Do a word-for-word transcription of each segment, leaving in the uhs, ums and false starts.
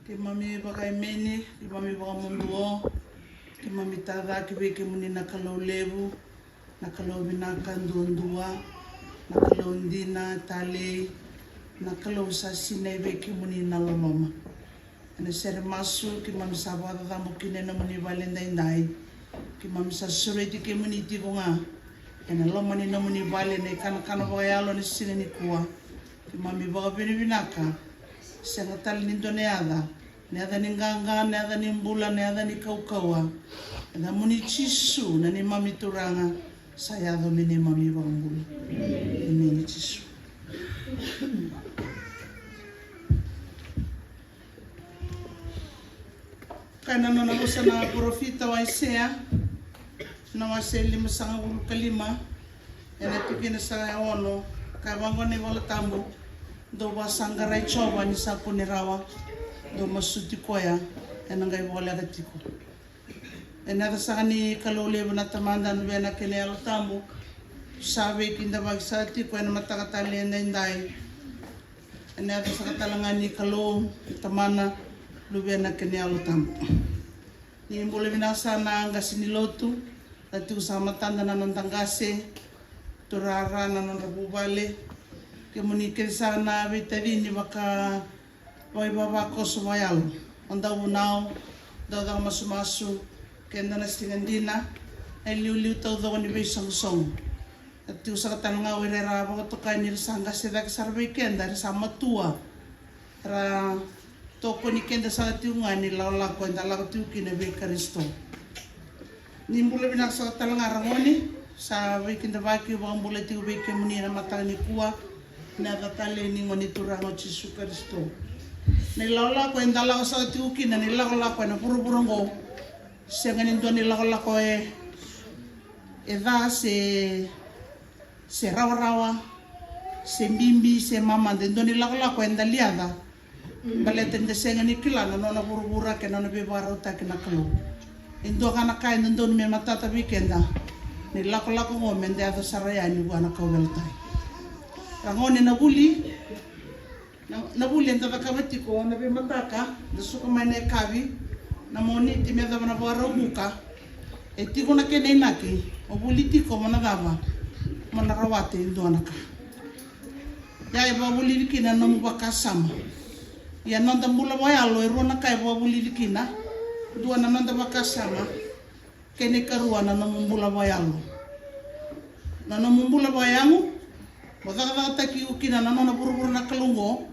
Keimami vakaemeni, keimami vakamuduo, keimami tacake vei kemuni na Kalou levu, na Kalou vinaka duadua, na Kalou dina talei, na Kalou sa sinai vei kemuni na loloma. Ena sere masu keimami sa vakacacabo kina ena nomuni vale daidai. Keimami sa sureti kemuni tiko ga ena loma ni nomuni vale na ikanakana vakayalo ena siga nikua. Keimami vakavinavinaka. Sega tale ni dua na yaca, na yaca ni qaqa, na yaca ni bula, na yaca ni kaukauwa. Yacamuni Jisu na neimami Turaga, sa yaco me neimami iVakabula. Emeni Jisu. Kaya na nona vosa na parofita o Aisea, na wase limasagavulu ka lima, ena tikina sa ono. Kaya vaqo na iVola Tabu: Dou vakasaqarai Jiova ni sa kune rawa, dou masuti koya, ena qai voleka tiko. Ena yaca saka ni Kalou levu na Tamada, Luvena kei na Yalo Tabu, sa veikidavaki saka tiko ena mataka talei edaidai. Ena yaca saka tale ga ni Kalou, Tamana, Luvena kei na Yalo Tabu. Ni bula vinaka saka na qase ni lotu, na tiko saka matada na noda qase, turaga, na nodra vuvale, kemuni kece saka na veitacini vaka vakaivavakoso vakayalo, o dau vunau, dau caka masumasu, keda na siga dina, na iliuliu taucoko ni veisoqosoqo. Sa tiko saka tale ga o ira era vakatokai ni ra sa qase cake sara vei keda, era sa matua, era tokoni keda saka tiko ga ni lakolako eda lako tiko kina vei Karisito. Ni bula vinaka saka tale ga ragone, sa veikidavaki vakabula tiko vei kemuni ena mataka nikua, ena yaca talei ni Gone Turaga o Jisu Karisito. Na ilakolako eda lako saka tiko kina, na ilakolako ena vuravura oqo, sega ni dua na ilakolako e, e ca se, se rawarawa, se bibi, se mamada, e dua na ilakolako eda liaca. Baleta eda sega ni kila na nona vuravura kei na nona veivakarautaki na Kalou. E dua ga na ka e dodonu me matata vei keda, na ilakolako oqo meda yaco sara yani vua na kauveilatai. Ragone, na vuli, na, na vuli eda cakava tiko na veimataka, da suka mai na yakavi, na Moniti me yacova na Vakaraubuka, e tiko na kena inaki, o vuli tiko mo na cava? Mo na rawata e dua na ka. Ya e vakavulici kina na nomu vakasama. Ia noda bula vakayalo e rua na ka e vakavulici kina. Dua na noda vakasama, kei na ikarua na nomu bula vakayalo. Na nomu bula vakayago, mo cakacakataki iko kina na nona vuravura na Kalou oqo,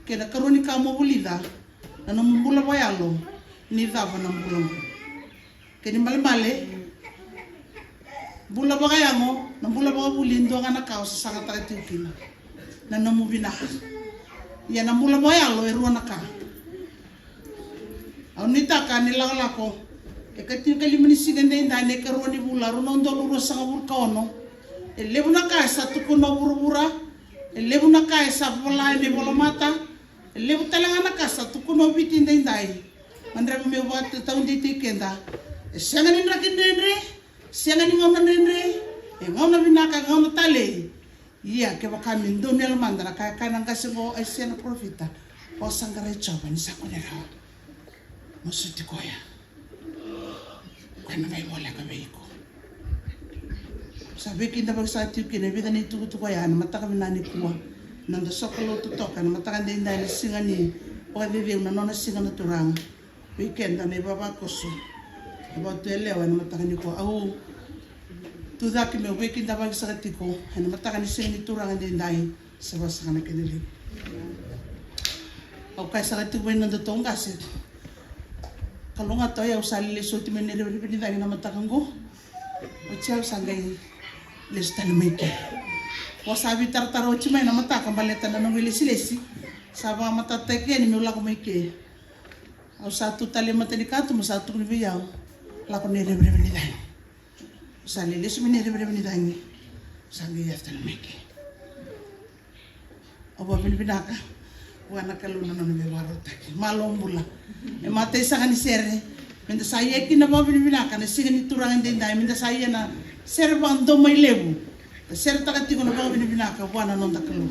kei na karua ni ka mo vulica, na nomu bula vakayalo, ni cava na bula oqo. Kena ibalebale, bula vakayago, na bula vakavuli, e dua ga na ka o sasagataka tiko kina na nomu vinaka. Ia na bula vakayalo e rua na ka. Au nuitaka ni lakolako, e ka tinikalima ni siga edaidai, na ikarua ni vula rua na udolu ruasagavulu ka ono. E levu na ka e sa tukuna o vuravura, e levu na ka e sa vola ena ivolamata, e levu tale ga na ka sa tukuna o Viti edaidai. Gadreva meu vakataudeitaki keda. E sega ni draki dredre, sega ni gauna dredre, e gauna vinaka, e gauna talei. Ia kevaka me donu e lomada na ka e kaya na qase oqo, Aisea na parofita: Vakasaqarai Jiova ni sa kune rawa, masuti koya, koya na qai voleka vei iko. Sa veikidavaki saka tiko kina e vica na itukutuku oya ena mataka vinaka nikua. Na noda soqo lotu toka ena mataka edaidai, na siga ni vakacecegu, na nona siga na Turaga. Vei keda na ivavakoso, na vakatuyalewa ena mataka nikua, au tucake meu veikidavaki saka tiko ena mataka ni siga ni Turaga edaidai. Sa vakasaka na kena levu. Au kaya saka tiko vei nodatou qase: Kalougata, o yau sa lelesu oti mai na reverevenidagi na mataka oqo. Oti au sa qai lesu tale mai ke. Au sa veitaratara oti mai na mataka baleta na noqu ilesilesi. Sa vakamatatataki yani meu lako mai ke. Au sa tu tale e matanikatuba, sa tukuni vei au: Lako na irevereve ni cagi. Au sa lelesu mai na irevereve ni cagi, au sa qai yaco tale mai ke. Au vakavinavinaka vua na Kalou na nona veivakarautaki. Malo bula. E matai saka ni sere, meda sa ia kina vakavinavinaka na siga ni Turaga edaidai, meda sa ia na sere vakadomoi levu. Da seretaka tiko na vakavinavinaka vua na noda Kalou.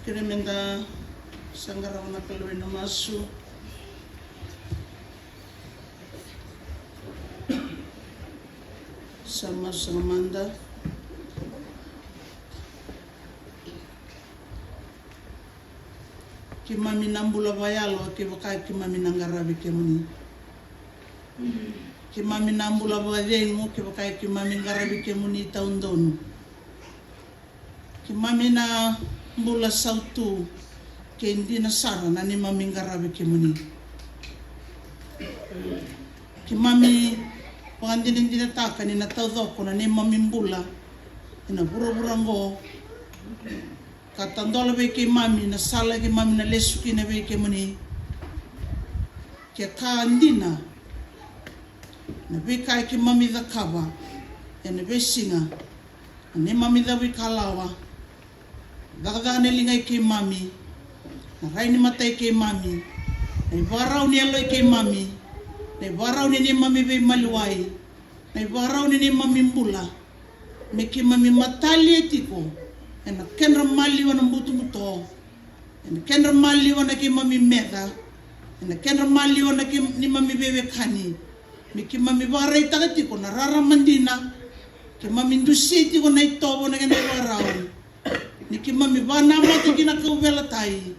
Kere meda sa qarava na Kalou ena masu. Sa masu sara mada. Keimami na bula vakayalo, kevaka keimami na qaravi kemuni. Keimami na bula vakacegu, kevaka keimami qaravi kemuni taudonu. Keimami na bula sautu, ke dina sara na neimami qaravi kemuni. Keimami vakadinadinataka ni na taucoko na neimami bula ena vuravura oqo, ka tadola vei keimami na sala keimami na lesu kina vei kemuni. Ke ka dina na veika keimami cakava ena veisiga, na neimami cavuikalawa, cakacaka na liga i keimami, na rai ni mata i keimami, na ivakarau ni yalo i keimami, na ivakarau ni neimami veimaliwai, na ivakarau ni neimami bula, me keimami matalia tiko ena kedra maliwa na butobuto, ena kedra maliwa na keimami meca, ena kedra maliwa na keimami veiwekani, me keimami vakaraitaka tiko na rarama dina, keimami dusia tiko na itovo na kena ivakarau. Ni keimami vakanamata ki na kauveilatai,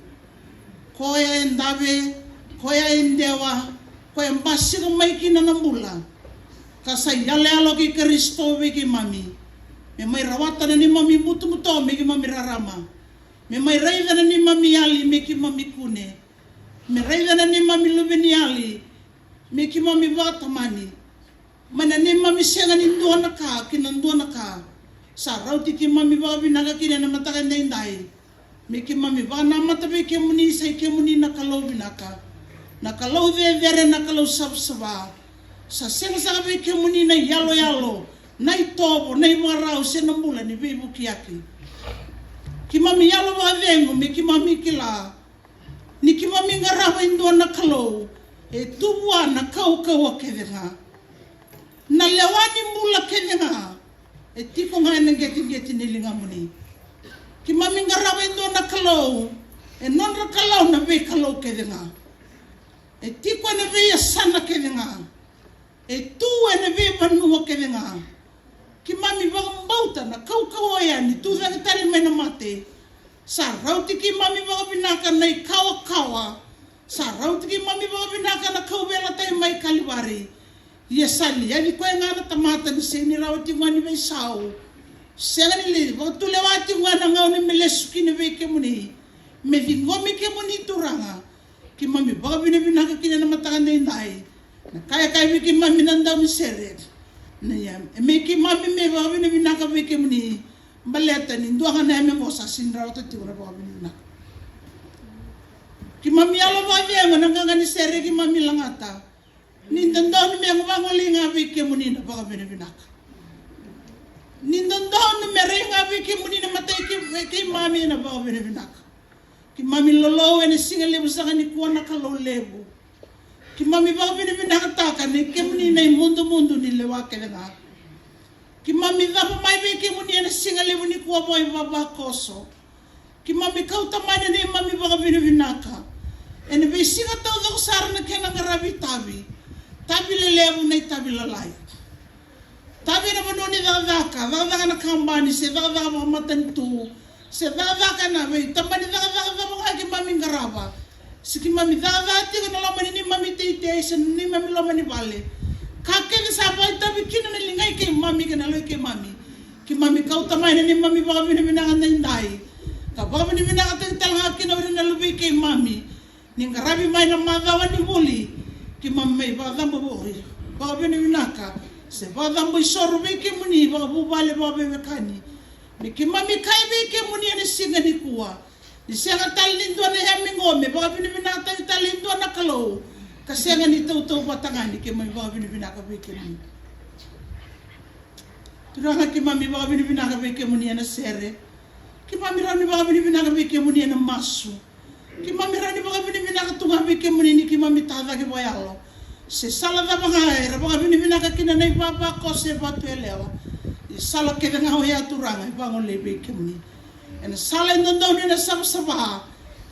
koya e dave, koya e dewa, koya e basika mai kina na bula, ka sa iyaloyalo kei Karisito vei keimami, me mai rawata na neimami butobuto me keimami rarama, me mai raica na neimami yali me keimami kune, me raica na neimami luveniyali me keimami vakatamani. Mai na neimami sega ni dua na ka ki na dua na ka, sa rauti keimami vakavinaka kina ena mataka edaidai, me keimami vakanamata vei kemuni. Sa i kemuni na Kalou vinaka, na Kalou cecere, na Kalou savasava. Sa sega saka vei kemuni na iyaloyalo, na itovo, na ivakarau se na bula ni veivukiyaki. Keimami yalo vakacegu me keimami kila ni keimami qarava e dua na Kalou e tu vua na kaukauwa kece ga. Na lewa ni bula kece ga e tiko ga ena qeteqete ni ligamuni. Keimami qarava e dua na Kalou, e nodra Kalou na veikalou kece ga, e tiko ena veiyasana kece ga, e tu ena veivanua kece ga. Keimami vakabauta na kaukauwa oya ni tucake tale mai na mate. Sa rauti keimami vakavinaka na ikawakawa. Sa rauti keimami vakavinaka na kauveilatai mai Kalivari. Ia sa liaci koya ga na tamata ni sega ni rawa tiko ga ni veisau, sega ni vakatulewa tiko ga na gauna me lesu kina vei kemuni, me ciqomi kemuni Turaga. Keimami vakavinavinaka kina ena mataka edaidai. Na ka e kaya vei keimami na daunisere, na ia e me keimami me vakavinavinaka vei kemuni, baleta ni dua ga na yame qo sa sega ni rawata tiko na vakavinavinaka. Keimami yalo vakacegu ena qaqa ni sere keimami lagata. Ni dodonu me vagolei ga vei kemuni na vakavinavinaka. Ni dodonu me rai ga vei kemuni na matai kei, keimami na vakavinavinaka. Keimami lolou ena siga levu saka nikua na Kalou levu. Keimami vakavinavinakataka ni kemuni na imudumudu ni lewa kece ga. Keimami cava mai vei kemuni ena siga levu nikua vakaivavakoso. Keimami kauta mai na neimami vakavinavinaka ena veisiga taucoko sara na kena qaravi itavi. Tavi lelevu, na itavi lalai. Tavi ena vanua ni cakacaka, cakacaka na kabani se cakacaka vakamatanitu, se cakacaka ena veitabana ni cakacaka cava ga keimami qarava. Se keimami cakacaka tiko ena loma ni neimami teitei se neimami loma ni vale. Ka kece sa vakaitavi kina na ligai keimami kei na yaloi keimami. Keimami kauta mai na neimami vakavinavinaka edaidai, ka vakavinavinakataki tale ga kina o ira na luvei keimami. Ni qaravi mai na macawa ni vuli, keimami mai vakacabo vakavi, vakavinavinaka se vakacabo isoro vei kemuni vakavuvale, vakaveiwekani. Me keimami kaya vei kemuni ena siga nikua, ni sega tale ni dua na yame qo me vakavinavinakataki tale e dua na Kalou ka sega ni tautauvata ga ni keimami vakavinavinaka vei kemuni. Turaga, keimami vakavinavinaka vei kemuni ena sere. Keimami rawa ni vakavinavinaka vei kemuni ena masu. Keimami rawa ni vakavinavinaka tu ga vei kemuni ni keimami tacake vakayalo. Se sala cava ga era vakavinavinaka kina na ivavakoso e Vatuelewa, ni sala kece ga oya Turaga e vagolei vei kemuni. ena sala e dodonu ena savasava,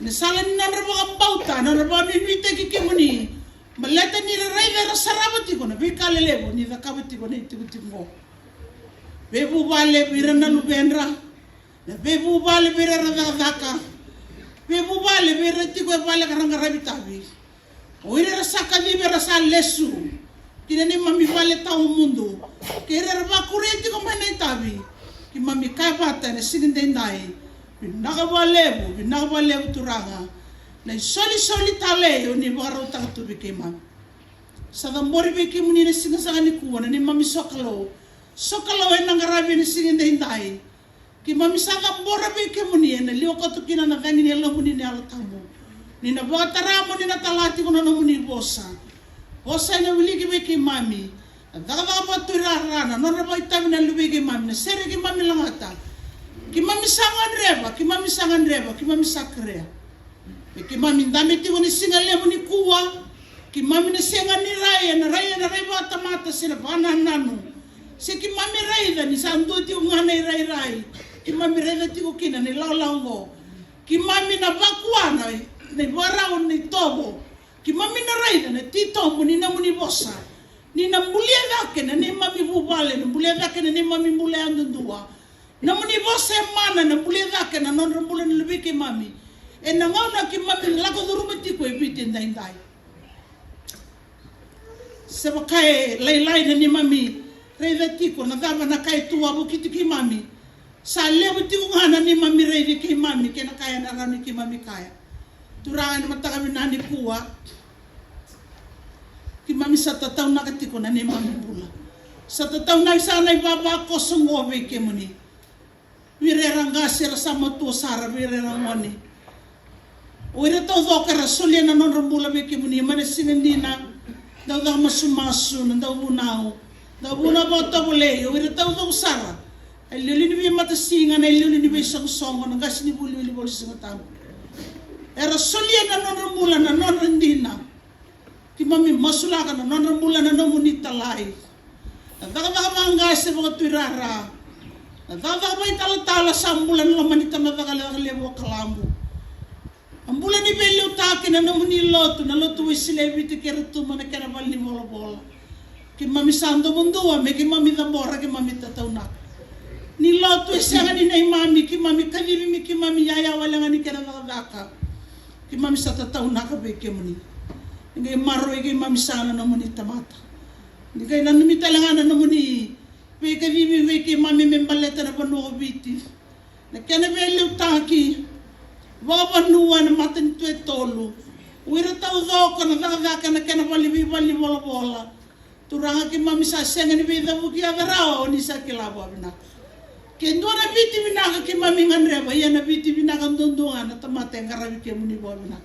ena sala ni nodra vakabauta, nodra vakanuinuitaki kemuni. Baleta ni ra raica, era sarava tiko na veika lelevu ni cakava tiko na itikotiko oqo. Veivuvale vei ira na luvedra, na veivuvale vei ira era cakacaka, veivuvale vei ira tiko e vale ka ra qaravi tavi. O ira era sa kacivi, era sa lesu ki na neimami vale tawamudu, kei ira era vakuria tiko mai na itavi, keimami kaya vata ena siga edaidai, vinaka vakalevu, vinaka vakalevu Turaga. Na isolisoli talei o ni vakarautaka tu vei keimami. Sa cabori vei kemuni ena siga saka nikua na neimami sokalou, sokalou ena qaravi ena siga edaidai. Keimami sa cabora vei kemuni, ena liwa koto kina na cagi ni Yalomuni na Yalo Tabu. Ni na vakatara mo ni na tala tiko na nomuni vosa. Vosa ena wiliki vei keimami na cakacaka vakatuirara, na nodra vakaitavi na luvei keimami, na sere keimami lagata. Keimami sa gadreva, keimami sa gadreva, keimami sa kerea. Me keimami dabe tiko ni siga levu nikua, keimami na sega ni rai ena rai, ena rai vakatamata se na vakanananu. Se keimami raica ni sa dua tiko ga na irairai keimami raica tiko kina na ilakolako oqo. Keimami na vakua na, na ivakarau, na itovo. Keimami na raica na titobu ni nomuni vosa, ni na bulia cake na neimami vuvale, na bulia cake na neimami bula yadudua. Nomuni vosa e mana, na bulia cake na nodra bula na luvei keimami ena gauna keimami lako curuma tiko e Viti edaidai. Se vaka e lailai na neimami raica tiko na cava na ka e tu wavokiti keimami, sa levu tiko ga na neimami raici keimami kei na ka ena rawa ni keimami kaya. Turaga, ena mataka vinaka nikua, keimami sa tataunaka tiko na neimami bula. Sa tataunaki sara na ivavakoso oqo vei kemuni. O ira era qase, era sa matua sara, vei ira era gone. O ira taucoko era solia na nodra bula vei kemuni mai na siga dina. Dau caka masumasu, na dau vunau, dau vunau vakatovolei. O ira taucoko sara, na iliuliu ni veimatasiga, na iliuliu ni veisoqosoqo, na qasenivuli, vuli, vuli Siga Tabu. Era solia na nodra bula, na nodra dina. Keimami masulaka na nodra bula na nomuni talai. Na cakacaka vakaqase, vakatuirara, na cakacaka vakaitalatala sa bula ena loma ni tabacakacaka levu o Kalabu. A bula ni veiliutaki na nomuni lotu, na Lotu Wesele e Viti kei Rotuma, na kena valenivolavola. Keimami sa domodua me keimami cabora, keimami tataunaka. Ni lotu e sega ni neimami, keimami kacivi me keimami yaya wale ga ni kena cakacaka. Keimami sa tataunaka vei kemuni. Ni qai maroroi keimami sara na nomuni tamata. Ni qai nanumi tale ga na nomuni veikacivi vei keimami me baleta na vanua o Viti, na kena veiliutaki vakavanua ena matanitu e tolu. O ira taucoko, na cakacaka, na kena vale ni veivalenivolavola. Turaga, keimami sa sega ni veicavuki yaco rawa, o ni sa kila vakavinaka. Ke dua na Viti vinaka keimami gadreva, ia na Viti vinaka duadua ga na tamata e qaravi kemuni vakavinaka.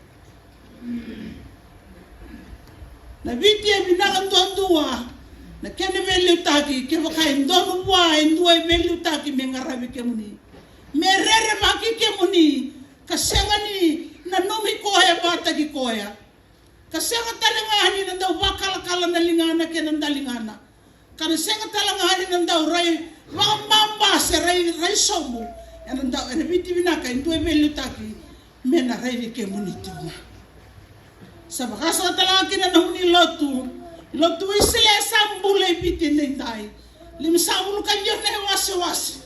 Na Viti e vinaka duadua na kena veiliutaki kevaka e donu vua e dua e veiliutaki me qaravi kemuni, me rerevaki kemuni, ka sega ni nanumi koya vakataki koya. Ka sega tale ga ni na dau vakalakala na ligana kei na daligana. Ka na sega tale ga ni na dau rai vakababa se rai, rai sobu. Ena dau, ena Viti vinaka e dua e veiliutaki me na raici kemuni tiko ga. Sa vakasama tale ga kina na nomuni lotu, Lotu Wesele sa bula e Viti edaidai. Limasagavulu ka ciwa na iwasewase.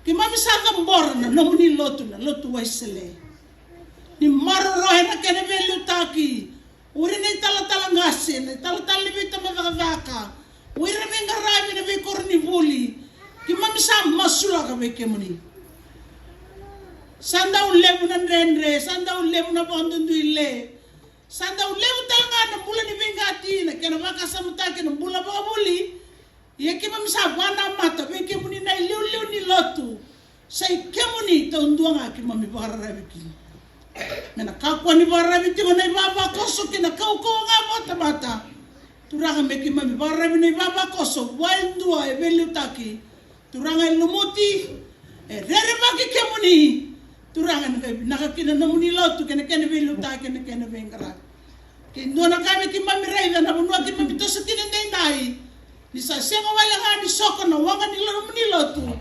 Keimami sa cabora na nomuni lotu, na Lotu Wesele. Ni maroroya na kena veiliutaki. O ira na italatala qase, na italatala ni veitabacakacaka, o ira na veiqaravi ena veikoronivuli. Keimami sa masulaka vei kemuni. Sa dau levu na dredre, sa dau levu na vakaduiduile. Sa dau levu tale ga na bula ni veiqati, na kena vakasamataki, na bula vakavuli. Ia keimami sa vakanamata vei kemuni na iliuliu ni lotu. Sa i kemuni taudua ga keimami vakararavi kina. Me na kakua ni vakararavi tiko na ivavakoso kei na kaukauwa ga vakatamata. Turaga, me keimami vakararavi na ivavakoso vua e dua e veiliutaki. Turaga, e lumuti, e rerevaki kemuni. Turaga, na qai vinaka kina na nomuni lotu kei na kena veiliutaki kei na kena veiqaravi. Ke dua na ka me keimami raica na vanua keimami toso kina edaidai, ni sa sega wale ga ni soko na waqa ni nomuni lotu.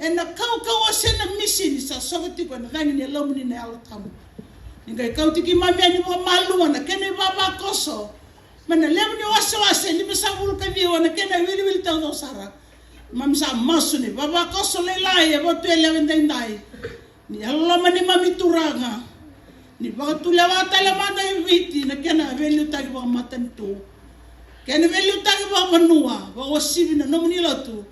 Ena kaukauwa se na misini sa soko tiko ena cagi ni Yalomuni na Yalo Tabu. Ni qai kauti keimami yani vakamalua na kena ivavakoso mai na levu ni wasewase e limasagavulu ka ciwa na kena iwiliwili taucoko sara. Keimami sa masu ni vavakoso lailai e Vatuelewa edaidai. Ni yalololoma neimami Turaga, ni vakatulewa tale mada e Viti na kena veiliutaki vakamatanitu, kena veiliutaki vakavanua, vakauasivi na nomuni lotu.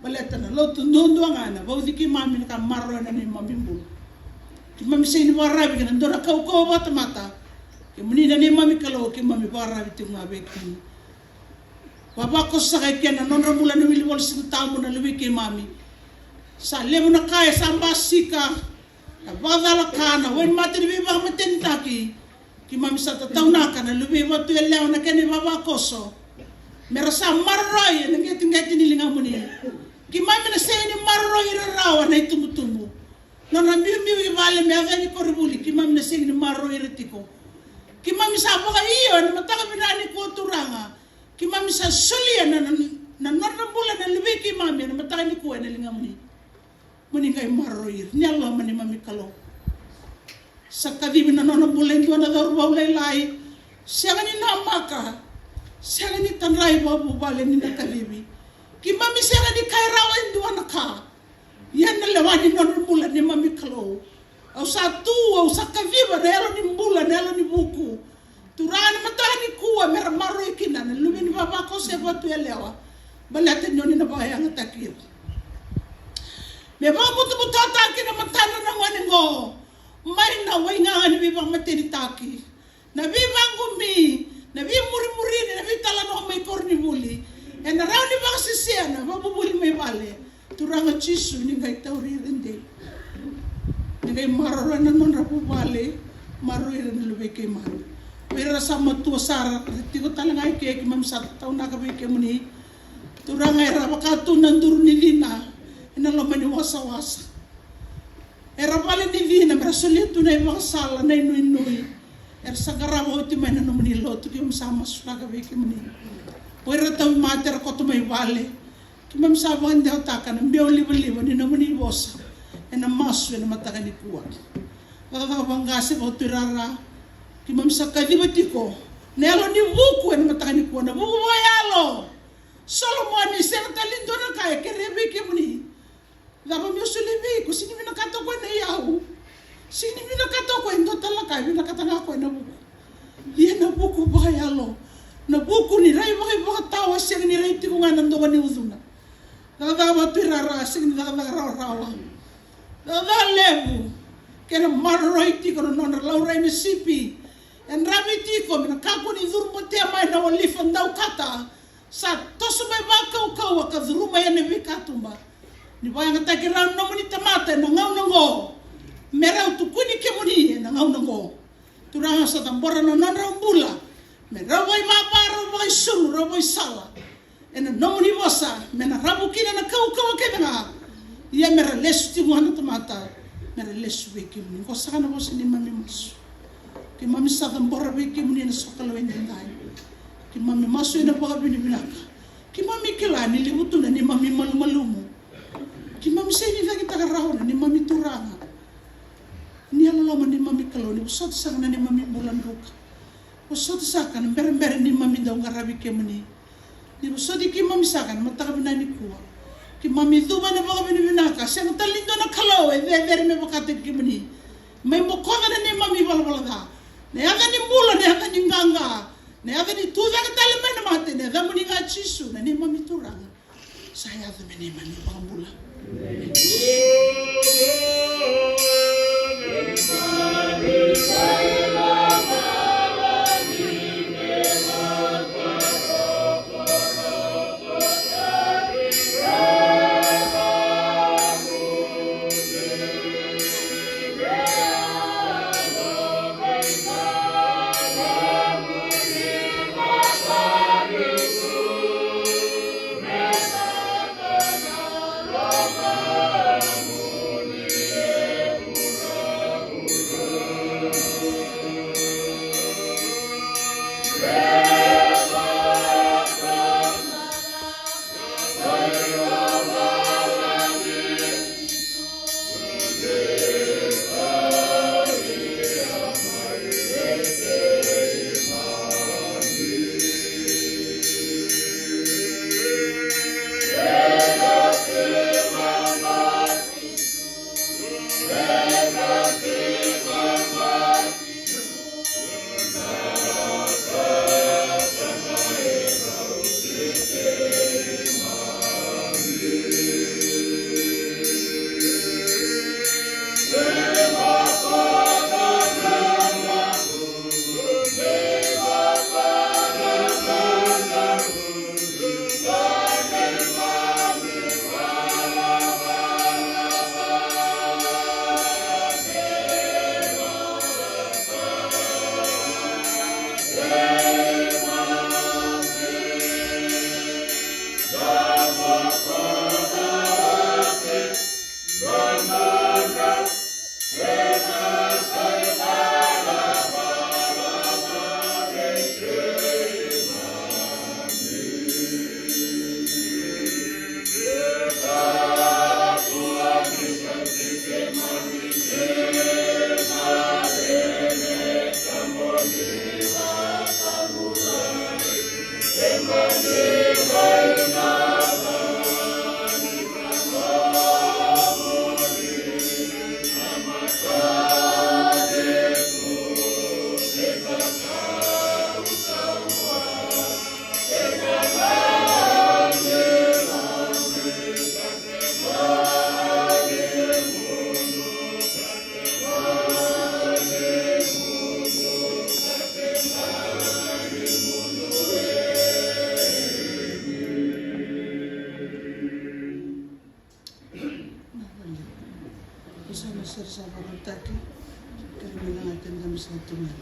Baleta na lotu duadua ga ena vauci keimami, na ka maroroya na neimami bula. Keimami sega ni vakararavi ki na dua na kaukauwa vakatamata. Kemuni na neimami Kalou, keimami vakararavi tiko ga vei kemuni. Vavakoso saka e kea na nodra bula na wili iVolasiga Tabu na luvei keimami. Sa levu na ka e sa basika, na vakacalaka, na wainimate ni veivakamatenitaki. Keimami sa tataunaka na luvei Vatuelewa na kena ivavakoso, me ra sa maroroi ena qeteqete ni ligamuni. Keimami na sega ni maroroi ira rawa na itubutubu. Nona biubiu i vale me yaco yani koronivuli, keimami na sega ni maroroi ira tiko. Keimami sa vakaio ena mataka vinaka nikua Turaga. Keimami sa solia na, na, na nodra bula na luvei keimami ena mataka nikua ena ligamuni. Mo ni qai maroroi ira, ni yalololoma neimami Kalou. Sa kacivi na nona bula e dua na cauravou lailai. Sega ni namaka, sega ni tadrai vakavuvale ni na kacivi. Keimami sega ni kaya rawa e dua na ka. Ia na lewa ni nona bula neimami Kalou. Au sa tu, au sa kaciva na yalo ni bula, na yalo ni vuku. Turaga, na mataka nikua me ra maroroi kina na luve ni vavakoso e Vatuelewa. Baleta ni oni na vakayagataki ira. Me vakabutobutotaki na matadra na gone qo mai na waigaga ni veivakamatenitaki, na veivaqumi, na veimurimurini, na veitalanoa mai koronivuli, ena rawa ni vakasesea na vakavuvuli mai vale. Turaga Jisu, ni qai tauri ira dei. Ni qai maroroya na nodra vuvale, maroroi ira na luvei keimami. Vei ira sa matua sara, ra tiko tale ga i ke, keimami sa tataunaka vei kemuni. Turaga, era vaka tu na duru ni cina ena loma ni wasawasa. Era vale ni cina me ra solia tu na ivakasala, na inuinui. Era sa qarava oti mai na nomuni lotu, keimami sa masulaka vei kemuni. O ira tauvimate era koto mai vale, keimami sa vakadewataka na biau livaliva ni nomuni vosa ena masu ena mataka nikua. Cakacaka vaqase, vakatuirara, keimami sa kaciva tiko na yalo ni vuku ena mataka nikua, na vuku vakayalo. Solomoni, sega tale ni dua na ka e kerea vei kemuni. Cava meu solia vei iko? Sega ni vinakata o koya na iyau. Sega ni vinakata o koya e dua tale na ka, e vinakata ga o koya na vuku. Ia na vuku vakayalo, na vuku ni rai vakaivakatawa, sega ni rai tiko ga na doka ni ucuna. Cakacaka vakatuirara, sega ni cakacaka rawarawa. Cakacaka levu, kena maroroi tiko na nodra laurai na sipi. Yadravi tiko me na kakua ni curu botea mai na wolifa daukata. Sa toso mai vakaukaua ka curuma yani e veikatuba. Ni vakayagataki rau na nomuni tamata ena gauna oqo, me rau tukuni kemuni ena gauna oqo. Turaga, sa cabora na nodrau bula, me rau vakaivava, rau vakaisulu, rau vakaisala ena nomuni vosa, me na ravu kina na kaukauwa kece ga. Ia me ra lesu tiko ga na tamata, me ra lesu vei kemuni. Qo saka na vosa ni neimami masu. Keimami sa cabora vei kemuni ena sokalou edaidai. Keimami masu ena vakavinavinaka. Keimami kila ni levu tu na neimami malumalumu. Keimami sega ni cakitaka rawa na neimami Turaga. Ni yalololoma neimami Kalou, ni vosota saka na neimami bula druka. Vosota saka na berebere neimami dau qaravi kemuni. Ni vosoti keimami saka ena mataka vinaka nikua. Keimami cuva ena vakavinavinaka, sega tale ni dua na Kalou e cecere me vakataki kemuni. Mai bokoca na neimami valavala ca, na yaca ni bula, na yaca ni qaqa, na yaca ni tucake tale mai na mate, na yacamuni ga Jisu na neimami Turaga. Sa yaco me neimami iVakabula. Sara sa vakarautaki, kere mai na gata ni dabe sa tu mai.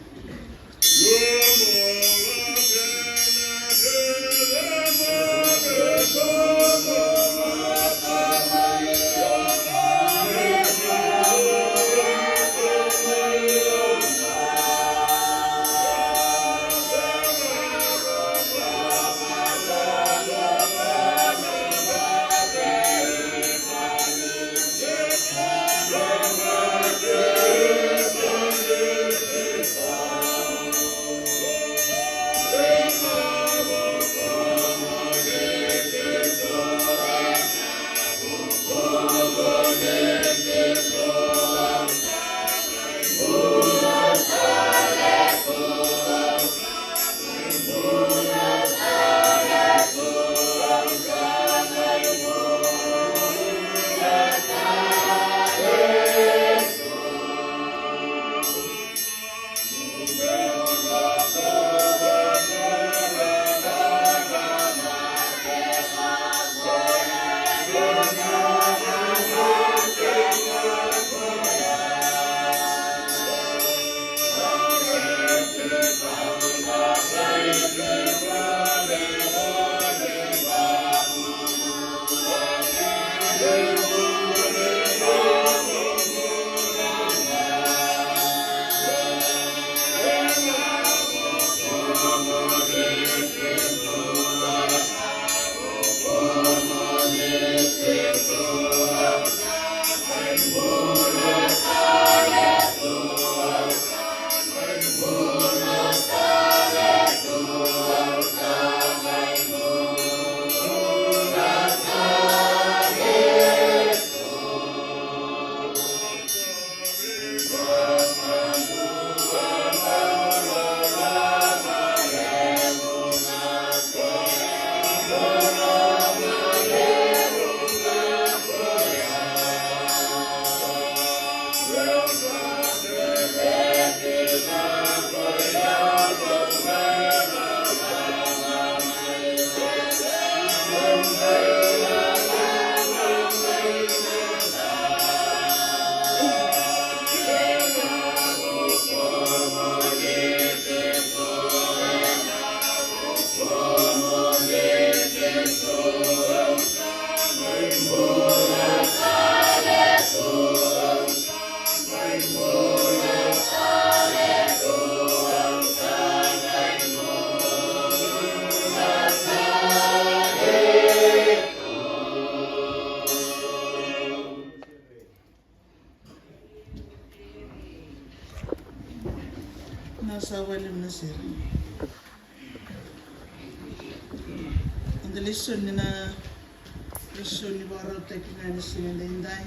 Na sa vale na sere. Eda lesoni na lesoni vakarautaki ga ni siga daidai.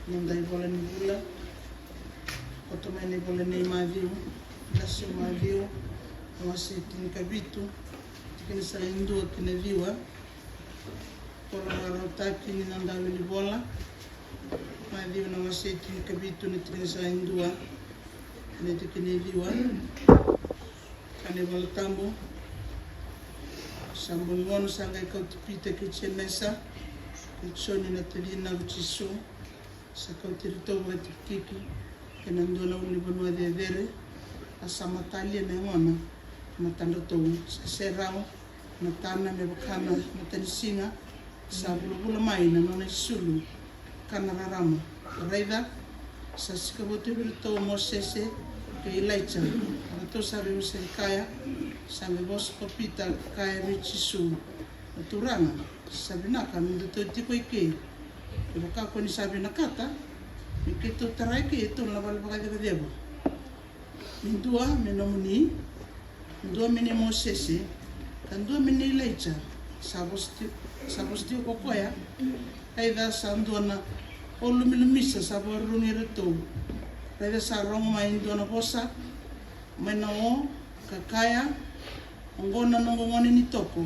Na dai vola ni vula. Koto mai na ivola nei Maciu. Lasi o Maciu na wase tinikavitu, tikina sa i dua ki na ciwa. Vola vakarautaki ni na dau ni vola. Maciu na wase tinikavitu na tikina sa i dua na tikina e ciwa. Ka na iVola Tabu. Sa bogi ono sa qai kauti Pita kei Jemesa kei Joni na tacina ko Jisu. Sa kauti iratou vakatikitiki ena dua na ulunivanua cecere. A sa matalia na yagona e matadratou. Sa serau na tana me vaka na matanisiga. Sa vulavula mai na nona isulu ka na rarama. Raica, sa sikavoti vei iratou o Mosese kei Ilaija. Eratou sa veivosaki kaya. Sa qai vosa ko Pita ka kaya vei Jisu, na Turaga, sa vinaka me datou tiko i ke. Kevaka ko ni sa vinakata, me keitou tara i ke e tolu na vale vakacevaceva. Me dua me nomuni, dua me nei Mosese, ka dua me nei Ilaija. Sa vosa tiko, sa vosa tiko ko koya. Raica, sa dua na ulumilumisa sa vakarurugi iratou. Raica, sa rogo mai e dua na vosa mai na o, ka kaya, oqo na noqu gone ni toko.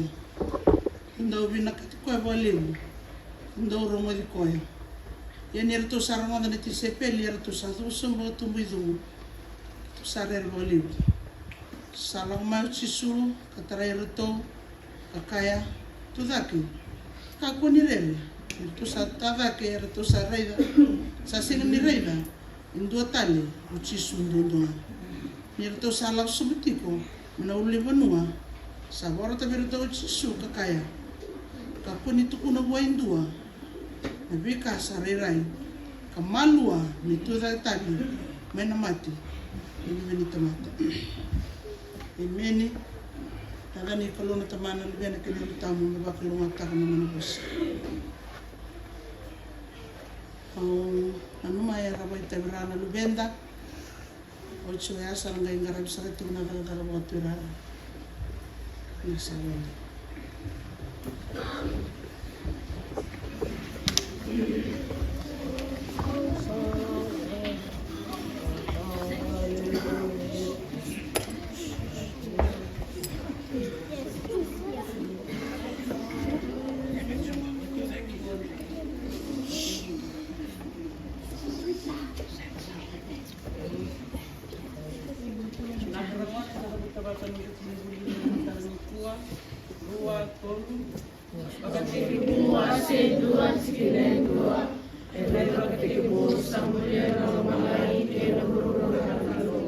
Dou vinakati koya vakalevu, dou rogoci koya. Ia ni ratou sa rogoca na tisaipeli, eratou sa cuva sobu vakatubuicuvu, eratou sa rere vakalevu. Sa lako mai o Jisu ka tarai iratou, ka kaya, tu cake, kakua ni rere. Ni ratou sa tu cake, eratou sa raica Sa sega ni raica e dua tale o Jisu duadua ga. Ni ratou sa lako sobu tiko mai na ulunivanua, sa vakarota vei iratou o Jisu ka kaya, kakua ni tukuna vua e dua na veika sa rairai, ka malua me tucake tale mai na mate na Luve ni tamata. Emeni. Yaca ni Kalou na Tamana, Luvena kei na Yalo Tabu me vakalougatataka na nona vosa. Au nanuma era vakaitavi rawa na luveda. Oti oya sa ra qai qaravi sara tiko na cakacaka vakatuirara. Ni sa vale. Vakatekivu wase dua tikina e dua. E raica vakatekivu sa muria na lomalagi kei na vuravura na Kalou.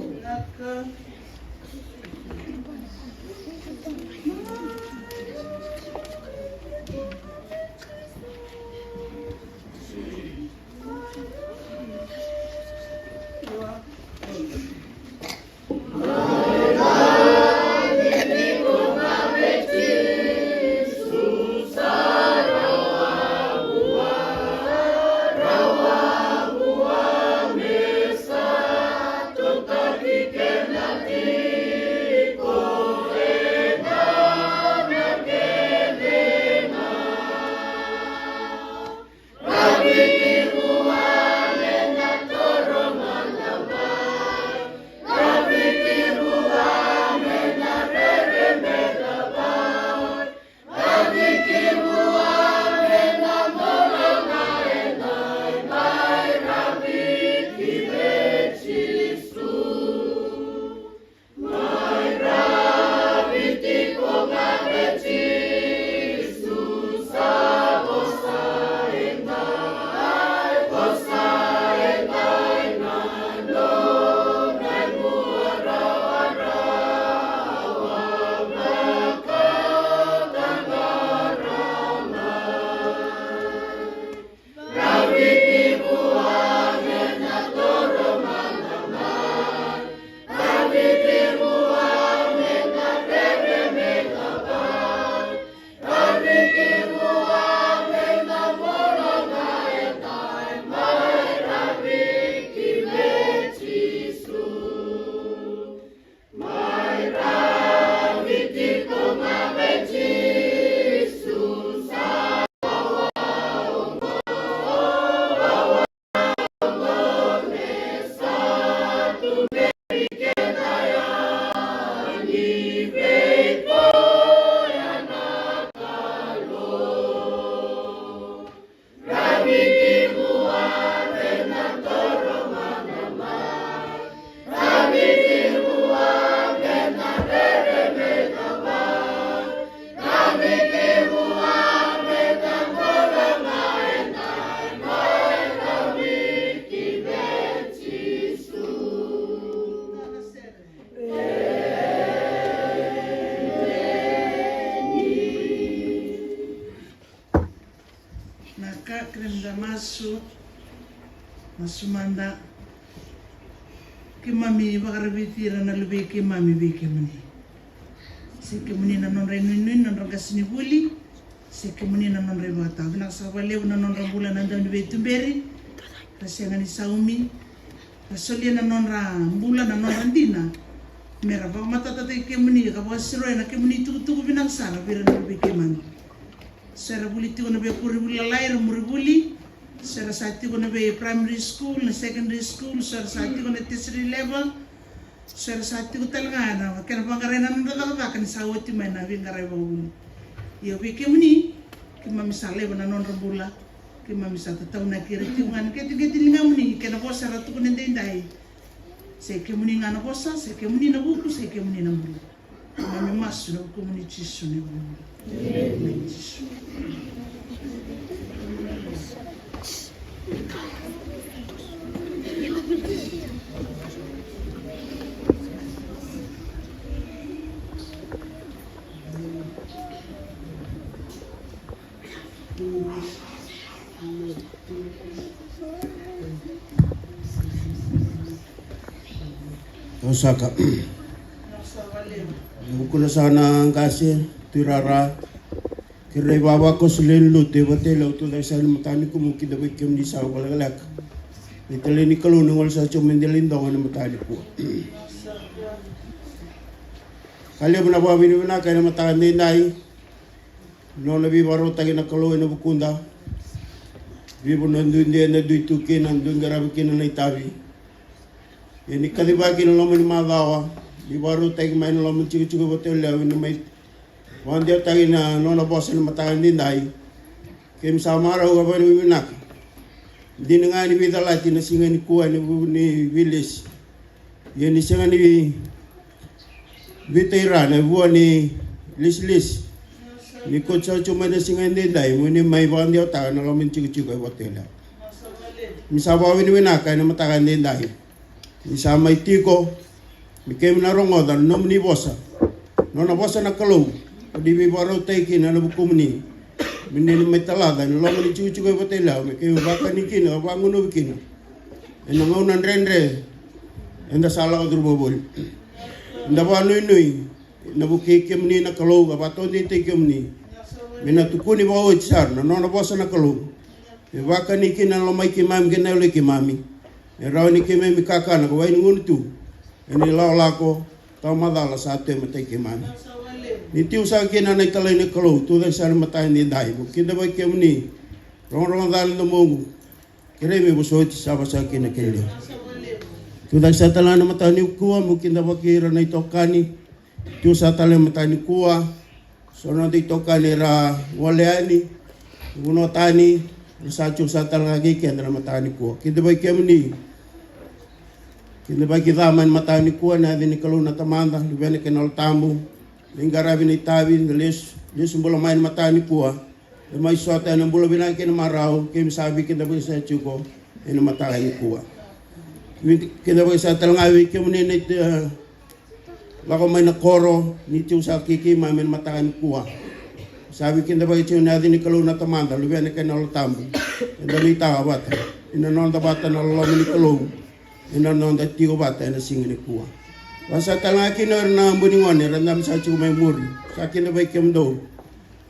Na ka keimami da masu, masu mada. Keimami vakararaviti ira na luvei keimami vei kemuni. Se kemuni na nodra inuinui, na nodra qasenivuli, se kemuni na nodra ivakatawa. Vinaka saka vakalevu na nodra bula na dauveituberi. Ra sega ni saumi. Ra solia na nodra bula, na nodra dina, me ra vakamatatataki kemuni ka vakasiroi na kemuni itukutuku vinaka sara vei ira na luvei keimami. So era vuli tiko na veikoro ni vuli lalai, era muri vuli. So era sa tiko na vei primary school, na secondary school, so era sa tiko na tertiary level. So era sa tiko tale ga na kena vaqarai na nodra cakacaka ni sa oti mai na veiqarai vakavuli. Ia vei kemuni, keimami sa laiva na nodra bula. Keimami sa tataunaki ira tiko ga na qeteqete ni ligamuni, kei na vosa era tukuna edaidai. Sai kemuni ga na vosa, sai kemuni na vuku, sai kemuni na bula. Keimami masu ena vukumuni Jisu na iVakabula. Emeni Jisu. Au saka. Au kuna sa na qase, tuirara. Kei ira ivavakoso lewe ni lotu e vata i lau, tucake sara ena mataka nikua meu kidavaki kemuni sa vakalekaleka. Na italai ni Kalou na gole sa tiko mai dela i dogo ena mataka nikua. Ka levu na vakavinavinaka ena mataka edaidai. Nona veivakarautaki na Kalou ena vukuda. Veivanua duidui eda dui tu kina, dui qaravi kina na itavi. Ia ni kacivaki ena loma ni macawa, ni vakarautaki mai na loma ni tikotiko vakatulewa, ni mai vakadewataki na nona vosa ena mataka edaidai. Keimami sa marau ka vakavinavinaka. Dina ga ni veicalati na siga nikua ena vuku ni veilesi. Ia ni sega ni veitaira na vua ni lesilesi. Ni koti sa tiko mai na siga edaidai mo ni mai vakadewataka na loma ni tikotiko e vakatulewa. Keimami sa vakavinavinaka ena mataka edaidai. Ni sa mai tiko me keimami na rogoca na nomuni vosa. Nona vosa na Kalou, ka ni veivakarautaki kina ena vukumuni. Me ni mai talaca ena loma ni tikotiko e vakatulewa me keimami vakani kina ka vagunuvi kina ena gauna dredre eda sa lako curuma voli. Eda vakanuinui ena vukei kemuni na Kalou ka vakataudeitaki kemuni. Me na tukuni vakaoti sara na nona vosa na Kalou. Me vakani kina na lomai keimami kei na yaloi keimami. Me rawa ni keimami kakana ka wai ni gunu tu ena ilakolako tawamacala sa tu e matai keimami. Ni tiko saka kina na italai ni Kalou, tucake sara ena mataka edaidai, meu kidavaki kemuni. Rogorogo ca na domoqu. Kerei me vosoti, sa vaka saka kina kei na levu. Tucake saka tale ga ena mataka nikua meu kidavaki ira na itokani. Tiko saka tale ena mataka nikua. So na noda itokani era gole yani, vanua tani, era sa tiko saka tale ga kei keda ena mataka nikua. Kidavaki kemuni. Kidavaki ca mai ena mataka nikua ena yaca ni Kalou na Tamada, Luvena kei na Yalo Tabu. Ni qaravi na itavi, ni lesu, lesu bula mai ena mataka nikua. E mai sota ena bula vinaka kei na marau, keimami sa veikidavaki saka tiko ena mataka nikua. Veikidavaki saka tale ga vei kemuni na ita, e, lako mai na koro, ni tiko saka kei keimami ena mataka nikua. Sa veikidavaki tiko ena yaca ni Kalou na Tamada, Luvena kei na Yalo Tabu. Eda nuitaka vata ena noda vata na loloma ni Kalou ena noda tiko vata ena siga nikua. Vaka saka tale ga kina o ira na bui ni gone era dabe saka tiko mai muri. Sa kidavaki kemudou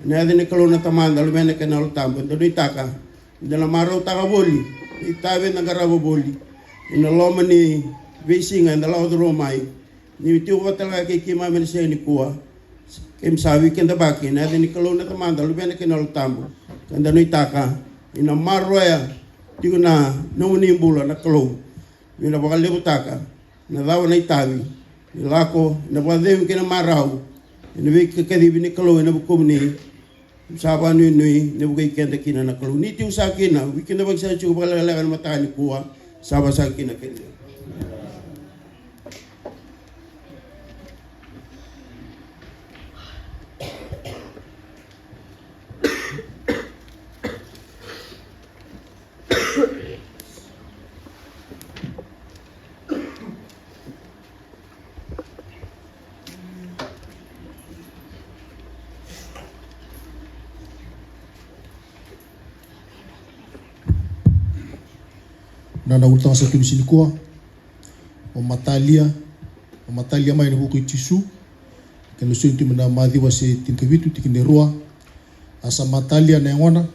ena yaca ni Kalou na Tamada, Luvena kei na Yalo Tabu. Eda nuitaka eda na marautaka voli na itavi eda qarava voli ena loma ni veisiga eda lako curuma mai. Ni tiko vata tale ga kei keimami ena siga nikua. Keimami sa veikidavaki ena yaca ni Kalou na Tamada, Luvena kei na Yalo Tabu. Ka da nuitaka ni na maroroya tiko na nomuni bula na Kalou. Ni na vakalevutaka na cava na itavi ni lako, na vakacegu kei na marau, ena veikacivi ni Kalou ena vukumuni. Sa vakanuinui ni vukei keda kina na Kalou. Ni tiko saka kina, veikidavaki saka tiko vakalekaleka ena mataka nikua, sa vaka saka kina kina. Na, na ulutaga sa tu ni siga nikua. O matalia, o matalia mai ena vuku i Jisu. Kena soni tu mai na Maciu wase tinikavitu, tikina e rua. A sa matalia na yagona